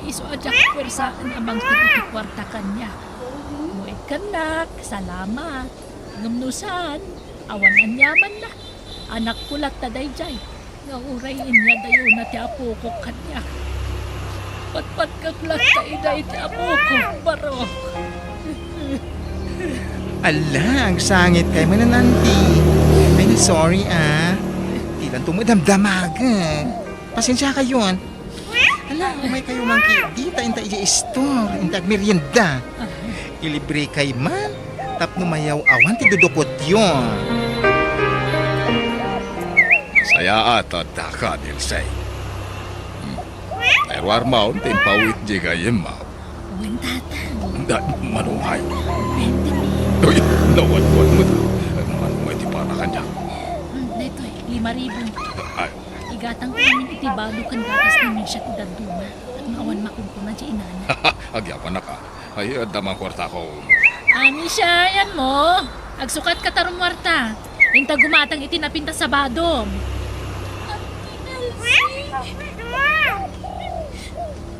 Isu a diak puersaen a mangted iti kuarta kaniak. No ikkannak, salamat. Ngem no saan, awan aniamanna. Anakko latta daydiay, nga uray inyadayona ti apoko kaniak. Patpatkak latta ida iti apoko, barok. Ala, agsangit kay manen, anti. Ay, na, sorry, ah. Dilanto madamdamagan. Pasensiakayon. Ala, umay kayo man ketdi, ta inta idiay store, inta agmerienda. Ilibre kay man, tapno mayaw-awan ti dudukotyo. Nasayaat a addaka, Dulce. Hmm. Pero armaon ti impawit di gayem, ah. Wen, Tatang. Da, manungay. Twenty mil. Uy, nawadwad mo. Manungay ti para kaniak. Hmm, daytoy, lima ribu. Ay, Igatangko ngamin iti bado ken gatas ni Misha ti dadduma, tapno awan makunkuna ti inana. Agyamannak, a. Ay, adda man kuartako. A, Misha, ayanmo. Agsukatka ta rummuarta. Inta gumatang iti napintas a badom. Auntie Elsie.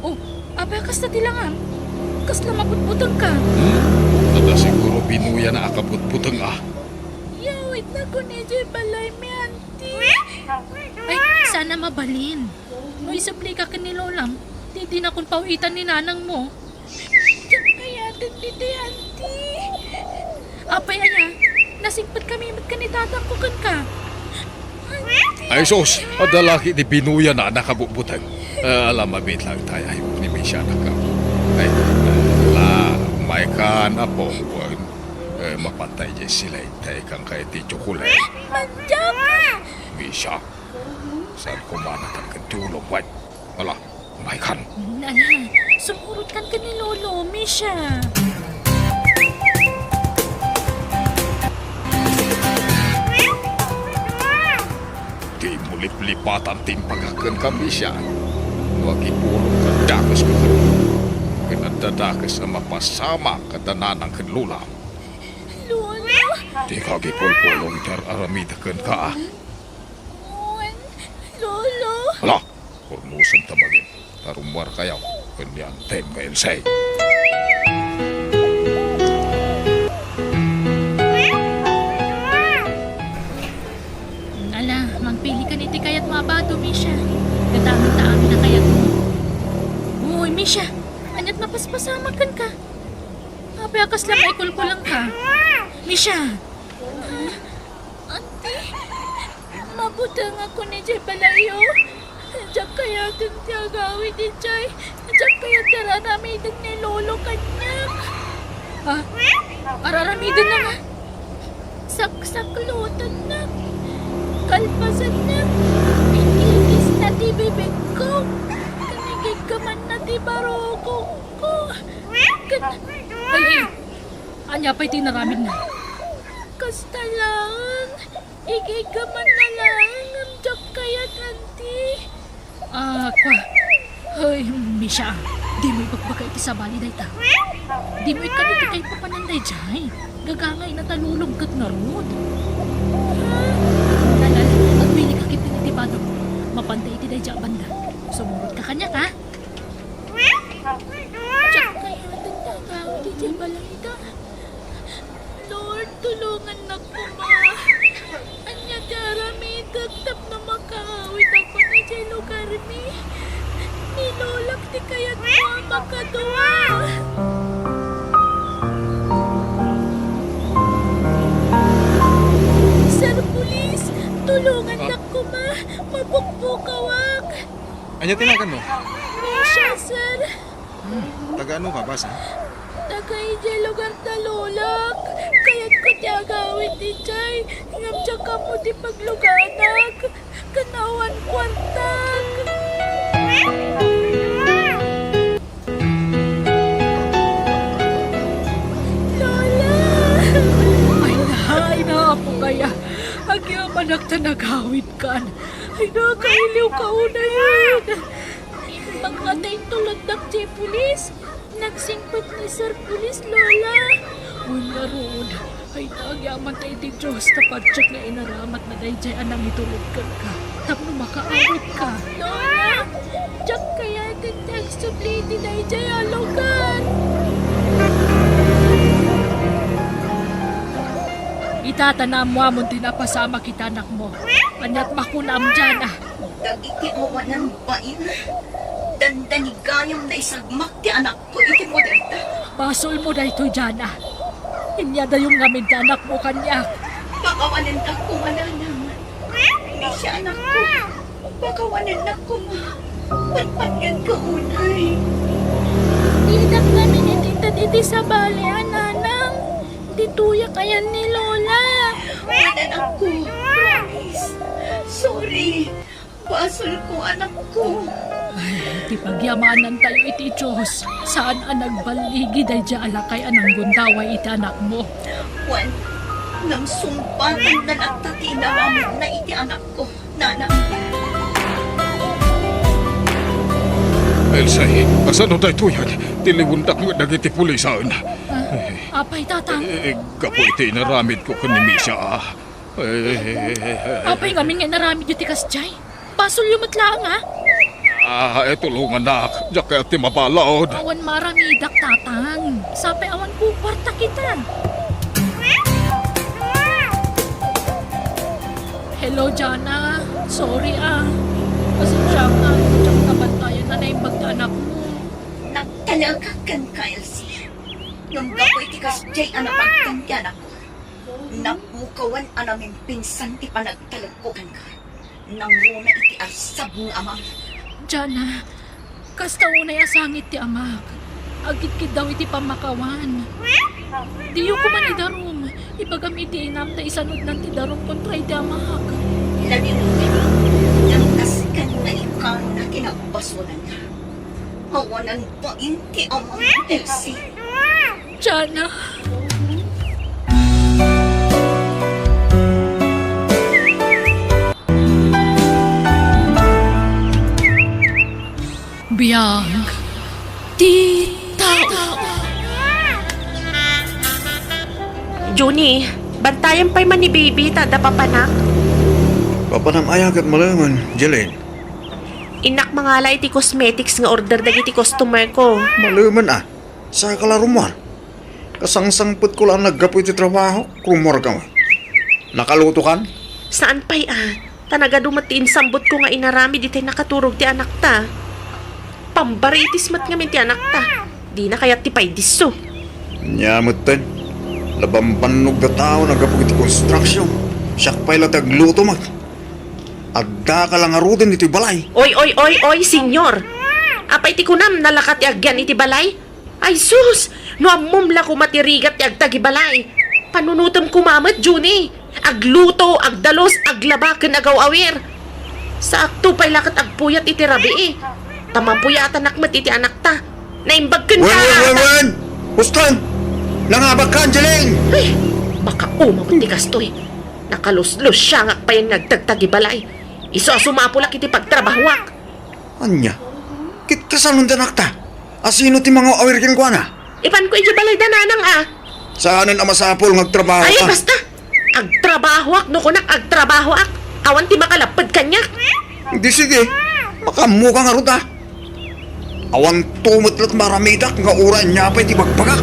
Oh, apay a kasta ti langam? Kasla mabutbutengka? Hmm? Adda siguro binuyana a kabutbuteng, a. Yawidnakon idiay balaymi, Auntie. Ay, saan a mabalin. No isublika ken ni Lolam, ti dinakon paw-itan ni nanangmo. Diak kayaten ditoy, Auntie. Apay aya, nasingpetkami met ken ni tatangko kenka. Auntie. Ay sus, adda la ketdi binuyana a nakabutbuteng. Eh, ala, mabiit laeng tay ayok ni Misha, anakko. Ay, ala, umaykan, apo. Wen, eh, mapantay diay silay, ta ikkanka iti tsokolate. Mandiak! Misha. Saan koma a natangken ti ulom, wen? Ala, umaykan. Ala, sumurotkan ken ni Lolo, Misha. Dimo liplipatan ti impagak kenka, Misha. No agipulongka, dakes ka ken, ken adda dakes a mapasamak kadda nanang ken lolam. Lolo? Dika agipulpulong iti ar-aramidek kenka, a. Wen, Lolo. Ala, purnosem ta bagim. Ta rummuarkayo ken ni Antem nga Ilse. Ala, mangpilikan iti kayatmo a bado, Misha. Gatangen ta amin a kayatmo. Uy, Misha, aniat mapaspasamak kenka? Apay a kasla maikulkulengka? Misha! Auntie, mabutengakon idiay balayyo. Diak kayaten ti agawid idiay. Diak kayat ti ar-aramiden ni Lolo kaniak. Ha? Ar-aramidenna nga? Saksaklotennak. Kalpasennak. Ikigisna ti bibigko. Ken igiggamanna ti barukongko. Ken, ay, ay, ania pay ti inaramidna? Kasta laeng. Igiggamanna laeng ngem diak kayat, Auntie. Ah, kua. Hoy, Misha, dimo ibagbaga iti sabali dayta. Dimo ikkan iti kaipapanan daydiay. Gagangayna ta lulong ket ngarud. Ala, agpili ka ket iti bado. Mapanda iti daydiay a banda. Sumurot ka kaniak, ha? Diak kayat ti agawid idiay balayda. Lord, tulongannak koma. Ania ti aramidek tapno makaawidakon idiay lugarmi? Ni Lolak ti kayatko a makadua. Sir Police, tulongannak koma. Mapukpukawak. Ania ti naganmo? Siak, sir. Hmm, taga ano ka, basa? Taga idiay lugar ta Lolak. Kayatko ti agawid idiay. Ngem diak ammo ti pagluganak. Ken awan kuartak. Lola! Ay na, ay na, apo kaya. Agyamanak ta nagawidkan. Ay na, kailiwka unay. Imbag nga ta intuladdak ti pulis. Nagsingpet ni Sir Pulis, Lola. Wen ngarud, ay ta agyamanak iti Dios ta patiek nga inaramatna daydiay a nangitulod kenka tapno makaawidka. Lola, diak kayat ti agsubli iti daydiay a lugar. Ita ta naammoamon ti napasamak iti anakmo. Aniat makunam, Jana? Dagiti awanan bain, dandanigayam naisagmak ti anakko iti poderda. Basolmo daytoy, Jana. Inyadayom ngamin ti anakmo kaniak. Pakawanennak koma, nanang. Ni siak, anakko. Pakawanennak koma. Patpatgenka unay. Dinak ngamin iti ted iti sabali a nanang. Ditoyak ayan ni Lola. Wen, anakko. Promise. Sorry. Basolko, anakko. Ay, ti pagyamanantayo iti Dios, saan a nagballigi daydiay a lakay a nanggundaway iti anakmo. Wen, namsungbatanna latta ti inaramidna iti anakko, nanang. Elsie, kasano daytoyen? Tiliwendak met dagiti pulisan. Ah, apay, Tatang? Eh, gapu iti inaramidko ken ni Misha, ah. Eh, apay ngamin nga inaramidyo ti kasdiay? Basolyo met laeng, a? Ah, eh, tulongannak. Diak kayat ti mabalud. Awan maaramidak, Tatang. Sapay awan kukuarta kita. Hello, Jana. Sorry, a. Pasensiaka, diak nabantayan a naimbag ti anakmo. Nagtalekak kenka, Elsie. Ngem gapu iti kasdiay a napagtan ti anakko, napukawan a namimpinsan ti panagtalekko kenka. Nangruna iti arsab nga amam. Jana, kasta unay a sangit ti amak. Agkitkiddaw iti pammakawan. Diyo koman idarum. Ibagam iti inam ta isanudnan ti darum kontra iti amak. Labiwkami, ngem kasken nga ikaruna ti nagbasolanna. Awanan bain ti amam, Elsie. Jana. Biag ti tao. Junie, bantayan pay man ni baby ta adda papanak. Papanam aya ket malemen, Jeline? Innak mangala iti cosmetics nga order dagiti customer ko. Malemen a. Sakala rummuar. Kasangsangpetko la a naggapu iti trabaho, rummuarka met. Nakalutokan? Saan pay a. Ta nagadu met ti insambotko nga inaramid itay nakaturog ti anakta. Pambaritis met ngamin ti anakta. Dina kayat ti paidisso. Nia metten, nabambannogda tao naggapu iti construction. Siak pay la ti agluto met. Addaka la ngaruden iti balay. Oy, oy, oy, oy, senyor! Apay ti kunam, nalaka ti agyan iti balay? Ay sus! No ammom la koma ti rigat ti agtagibalay. Panunotem koma met, Junie. Agluto, agdalus, aglaba, ken agaw-awir. Saakto pay la ket agpuyat iti rabii. Ta mapuyatanak met iti anakta. Naimbag ken wen, wen, wen, wen! Huston! Nangabakka, Angeline! Ay, makauma met ti kastoy. Nakaluslusiangak pay nga agtagtagibalay. Isu a sumapulak iti pagtrabahoak. Ania? Ket kasano ti anakta? Asino ti mangaw-awir kenkuana? Ipanko idiay balayda, nanang a. Saanen a masapul nga agtrabaho ka. Ay, basta! Agtrabahoak, no kunak agtrabahoak. Awan ti makalapped kaniak. Di sige, makaammoka ngarud a. Awan tumet met la ti maaramidak nga uray ania pay ti ibagbagak.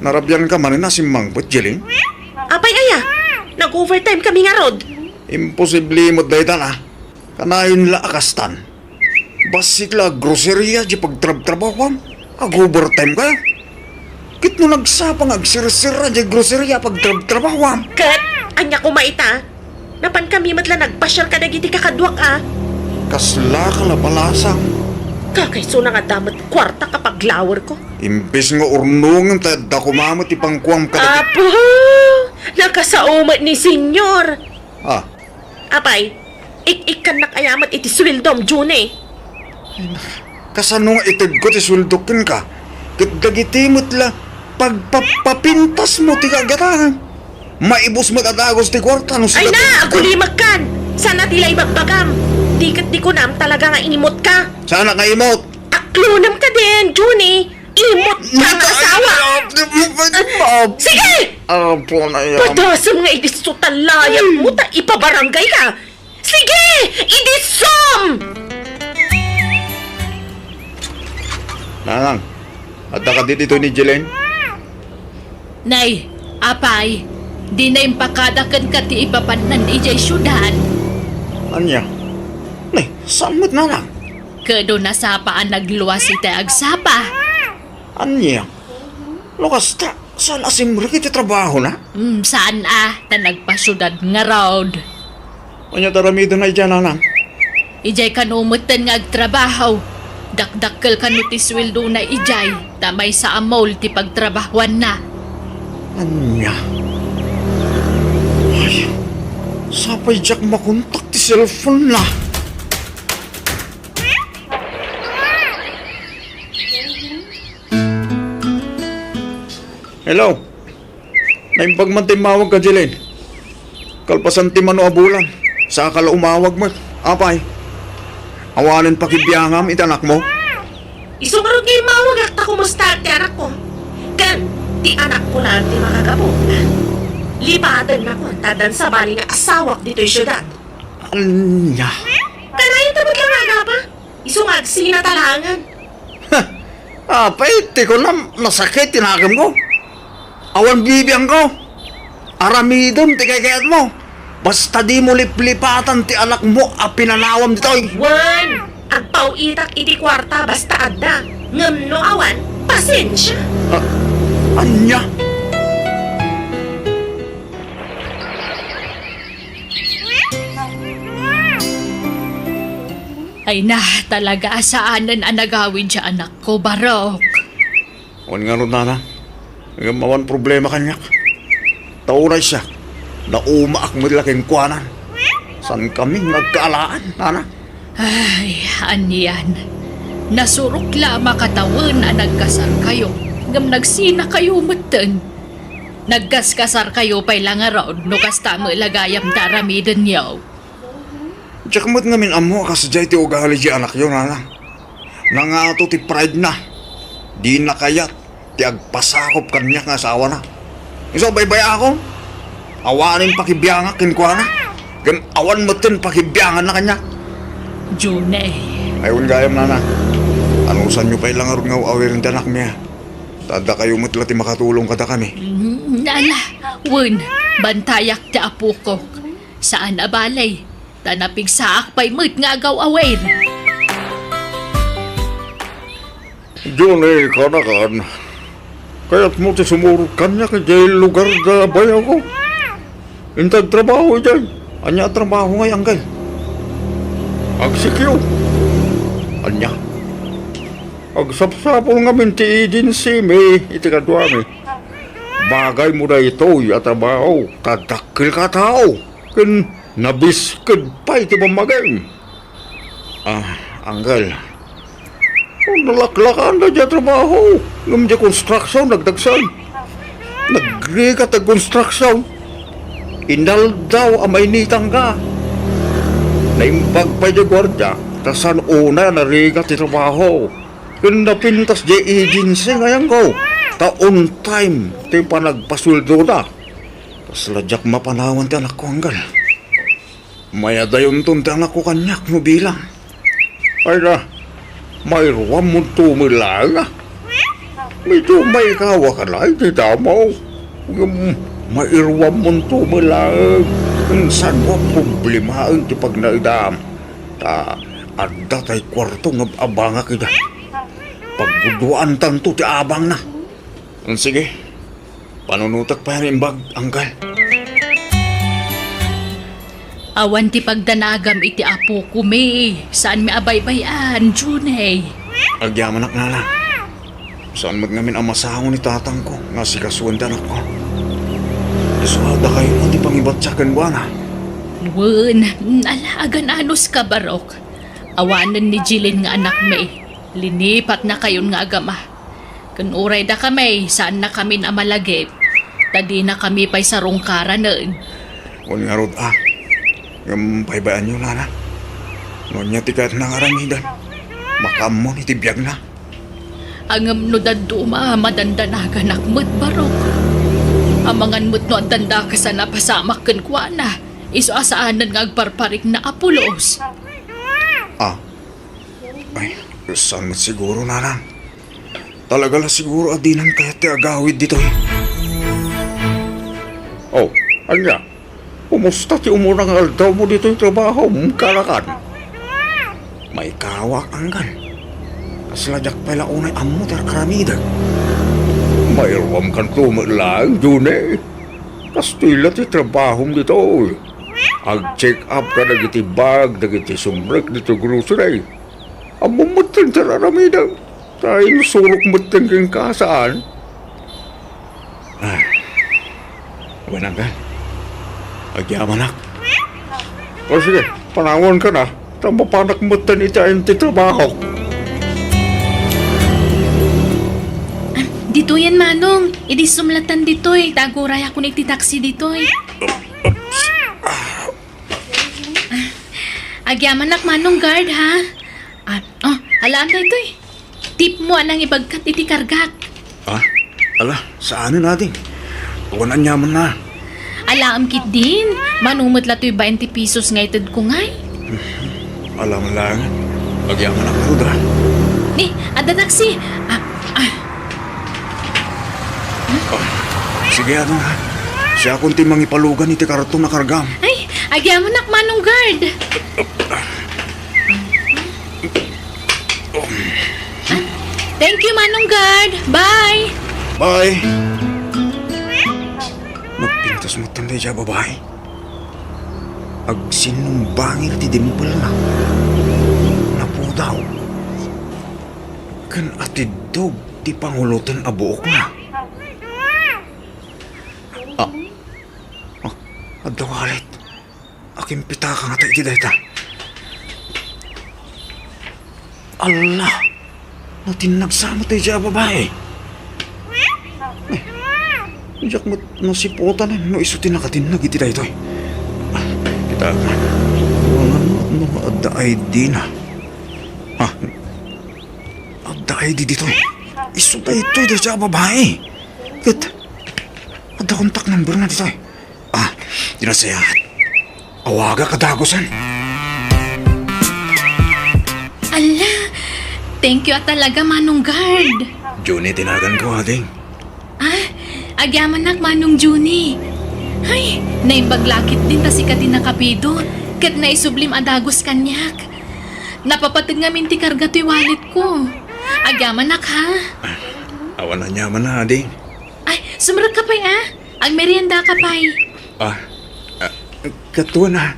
Narabianka manen a simmangbet, Jeline? Apay aya? Nag-overtime kami ngarud. Imposible met dayta a. Kanayon la a kastan. Bassit la a groceria di pagtrabtrabahuam. Ag-overtime ka. Ket no nagsapa nga agsirsira di groceria pagtrabtrabahuam. Ket, ania koma ita? Napan kami met la nagpasiar kadagiti kakaduak a. Kasla kalapalasam. Kakaisuna nga adda met kuarta a paglawerko. Imbes nga urnongen ta adda koma met ti pangkuam kadagiti Apo! Nakasao met ni Senyor. Ah. Apay, ik-ikkannak aya met iti sueldom, Junie? Ay, nak-, kasano nga itedko ti sueldok kenka? Ket dagiti met la pagpapapintasmo ti kagatanan. Maibus met a dagus ti kuarta no Ay sika na, ti agulimekkan! Saan a ti la ibagbagam? Di ket di kunam talaga nga imutka. Saanak nga imut? Aklonam kadin, Junie. Imut ka nga asawa! Sige! Apo na yan. Padasem nga idisso ta layatmo ta ipabarangay ka. Sige! Idisso! Nanang, adda kadi ditoy ni Jeline? Nay, apay, dina impakada kenka ti ipapannan idiay siudad. Ania? Nay, saan met, Nanang? Ket no nasapa a nagluas itay agsapa. Ania? No kasta, saan a simrek iti trabahona? Mm, saan a, ta nagpasiudad ngarud. Ania ti aramidenna idiay, Nanang? Idiay kano metten nga agtrabaho. Dakdakkel kano ti sueldona idiay, ta maysa a mall ti pagtrabahoanna. Ania? Ay, sapay diak makontak ti cellphone-na. Hello? Naimbag man ti immawag ka, Jeline. Kalpasan ti mano a bulan, saka la umawag met. Apay? Awanen pakibiangam iti anakmo? Isu ngarud nga immawagak ta kumustaak ti anakko. Ken ti anakko laeng ti makagapu. Lipatennakon ta addan sabali nga asawak ditoy siudad. Ania? Kanayon ta met la nga agapa. Isu nga agsina ta laengen. Apay, ti kunam, nasakit ti nakemko. Awan bibiangko. Aramidem ti kaykayatmo. Basta dimo liplipatan ti anakmo a pinanawam ditoy. Wen, agpaw-itak iti kuarta basta adda. Ngem no awan, pasensia. Ah, ania? Ay na, talaga a saanen a nagawid ti anakko, Barok. Wen ngarud, Nana. Ngem awan problema kaniak. Ta uray siak, naumaak met la kenkuana. Saankami nga agkaalaan, Nana. Ay, anian. Nasurok la a makatawen a nagkasarkayo, ngem nagsinakayo metten. Nagkaskasarkayo pay la ngarud no kasta met la gayam ti aramidenyo. Diak met ngamin ammo a kasdiay ti ugali ti anakyo, Nana. Nangato ti pride-na. Dina kayat ti agpasakop kaniak nga asawana. Isu a baybay-akon, awanen pakibiangak kenkuana. Ken awan metten pakibianganna kaniak. Junay. Ay, wen gayam, Nana. Anusanyo pay la ngarud nga aw-awiren ti anakmi, a. Ta addakayo met la ti makatulong kadakami. Mm, ala, wen, bantayak ti apokok. Saan a bale, ta napigsaak pay met nga agaw-awir. Johnny, kanakan, kayatmo ti sumurot kaniak idiay lugar da bayawko? Inta agtrabaho idiay. Ania a trabaho ngay, Anggal? Agsikyo. Ania? Agsapsapul ngamin ti agency mi iti kaduami. Bagaymo daytoy a trabaho, ta dakkelka a tao, ken nabisked pay ti pammagim. Ah, Anggal. Oh, nalaklakan da dia trabaho. Ngem dia construction, nagdagsan. Nagrigat ti construction. Inaldaw a mainitan ka. Naimbag pay dia guardia, ta saan unay a narigat ti trabaho. Ken napintas dia agency nga ayanko, ta on time ti panagpasueldoda. Ta Kasla diak mapanawan ti anakko, Anggal. Mayadayonton ti anakko kaniak no bilang. Ay na, mairuammonto met laeng, a. Medyo maikawa ka na iti damo. Ngem mairuammonto met laeng. Insan mo problemaen ti pagnaedam. Ta adda tay kuarto nga ab-abangak ida. Pagguduantanto ti abangna. Sige, panunotek pay a naimbag, Anggal. Awan ti pagdanagam iti apok, May. Saanmi a baybay-an, Junie. Agyamanak, Nana. Saan met ngamin a masango ni tatangko nga asikasuen ti anakko. Isu a dakayo ti pangibatsa kenkuana. Wen, ala, agan-anos ka, Barok. Awanen ni Jilin nga anakmi. Linipatnakayon nga agama. Ken uray dakami, saannakamin a malagip, ta dinakami pay sarungkaranen. Wen ngarud a, ngem baybay-anyo, Nana. No ania ti kayatna nga aramiden, makaammon iti biagna. Ngem no dadduma, madandanaganak met, Barok. Amangan met no addan dakes a napasamak kenkuana, isu a saanen nga agparparikna a pulos. Ah, Ay, saan met siguro, Nanang? Talaga la siguro a dinan kayat ti agawid ditoy. Oh, ania? Kumusta ti umuna nga aldawmo ditoy trabahom, kanakan? Maikawak, Anggal. Kasla diak pay la unay ammo ti ar-aramidek. Mairuamkanto met laeng, Junie. Kastoy la ti trabahom ditoy. Ag-check up kadagiti bag, dagiti sumrek ditoy grocery. Ammom metten ti ar-aramidem. Ta insurok metten kenka, saan? Ah. Wen, Anggal. Agyamanak. O sige, panawanka na. Ta mapanak metten iti ayan ti trabahok. Ah, ditoyen, Manong. Idi sumlatan ditoy, ta agurayakon iti taxi ditoy. Oops. Ah, agyamanak, Manong Guard, ha? Ah, oh, alaam daytoy. Tipmo a nangibagkat iti kargak. Ah, ala, saanen, ading. Awan aniamanna. Alaam ketdin, mano met la toy bainte pesos nga itedko ngay. Ala man laeng. Agyamanak ngarud, a. Ni, adda taxi. Ah, ah. Oh, sige, ading, ha. Siakon ti mangipalugan iti karton a kargam. Ay, agyamanak, Manong Guard. Thank you, Manong Guard. Bye. Bye. Nagpintas metten daydiay a babai. Agsinnumbangir ti dimpelna. Napudaw. Ken atiddog ti panguloten a buokna. Ah. Ah, adda wallet. Akimpitaka ngata iti dayta. Alla! Natinnag sa met daydiay a babai. Eh, diak met nasiputan no isu ti nakatinnag iti daytoy. Ah, kita, no, no, no, adda I D na. Ah, adda I D ditoy. Isu daytoy daydiay a babai. Ket, adda contact number na ditoy. Ah, di nasayaat. Awagak a dagusen. Alla, thank you a talaga, Manong Guard. Junie ti naganko, ading. Ah, agyamanak, Manong Junie. Hay, naimbag la ketdin ta sika ti nakapidot, ket naisublim a dagus kaniak. Napapateg ngamin ti karga toy walletko. Agyamanak, ha? Awan aniamanna, ading. Ay, sumrekka pay, a. Agmeriendaka pay. Ah, ah, katuan, a.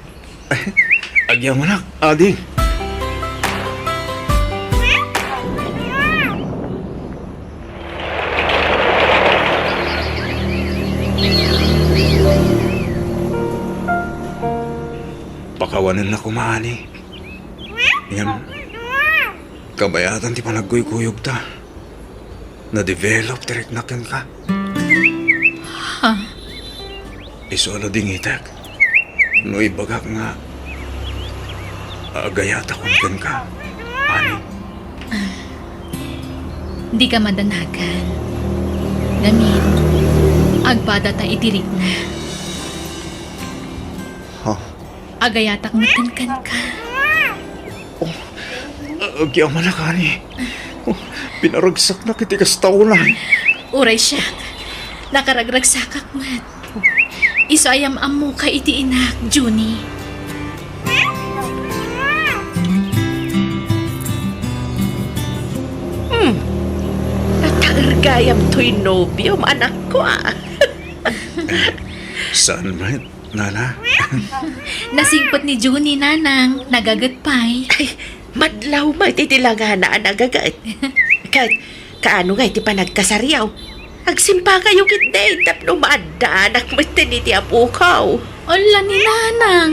Agyamanak, ading. Pakawanenna koma, ani. Ngem, kabayatan ti panagkuykuyogta. Na-develop ti riknak kenka. Ha? Isu a ladingitek no ibagak nga agayatakon kenka, ani? Ah, dika madanagan. Ngamin, agpadata iti rikna. Agayatak metten kenka. Oh, agyamanak, Ani. Oh, pinaragsaknak iti kasta unay. Uray siak, nakaragragsakak met. Isu a yam-ammoka iti inak, Junie. Hmm. Nataer gayam toy nobiom, anakko, a. Saan met, Nana? Nasingpet ni Junie, Nanang. Nagaget pay. Ay, madlaw met iti langana a nagaget. Ket, kaano nga iti panagkasaryo? Agsimpakayo ketdin tapno maaddaanak metten iti apoko. Ala ni Nanang.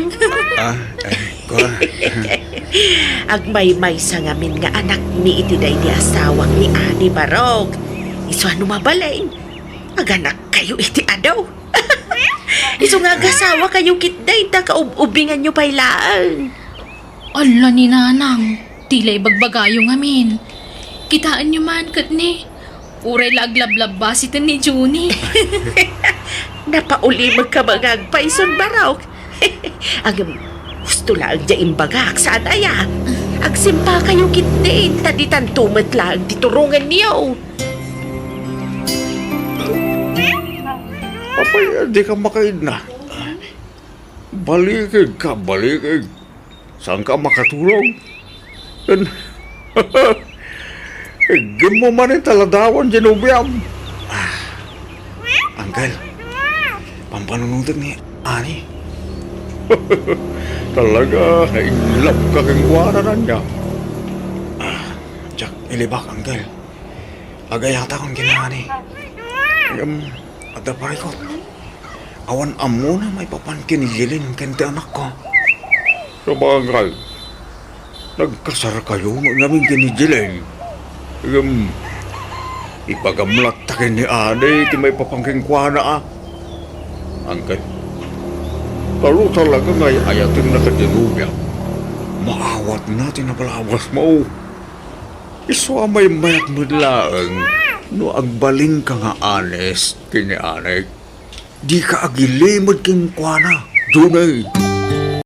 Ah, eh, kua. Agmaymaysa ngamin nga anakmi iti daydi asawak ni Ani Barok. Isu a no mabalin, aganakkayo iti adu. Isu nga agasawakayo ketdin ta kaub-ubinganyo pay laeng. Ala ni Nanang, ti la ibagbagayo ngamin. Kitaenyo man ket ni, uray la aglablabasiten ni Junie. Napaulimekka nga agpayson, Barok. Ngem, husto laeng diay imbagak, saan aya? Agsimpakayo ketdin, ta ditanto met laeng ti turongenyo. Apay, dika makaidna? Balikig ka, balikig. Saanka a makaturog? Ken, iggemmo manen ta ladawan diay nobiam. Ah, Uncle, pampanunotek ni Ani. Talaga, nainlove ka kenkuana, ania? Ah, diak ilibak, Uncle. Agayatakon ken ni Ani. Ngem, adda parikut. Awan ammona maipapan ken ni Jelen ken ti anakko. Sabagay, nagkasarkayo met ngamin ken ni Jelen. Ngem, ibagam latta ken ni Ani ti maipapan kenkuana, a. Uncle, ta no talaga nga ay-ayatenna ti nobiam, maawatna ti napalabasmo. Isu a maymayat met laeng no agbalinka nga honest ken ni Ani. Dika agilimed kenkuana, Junie.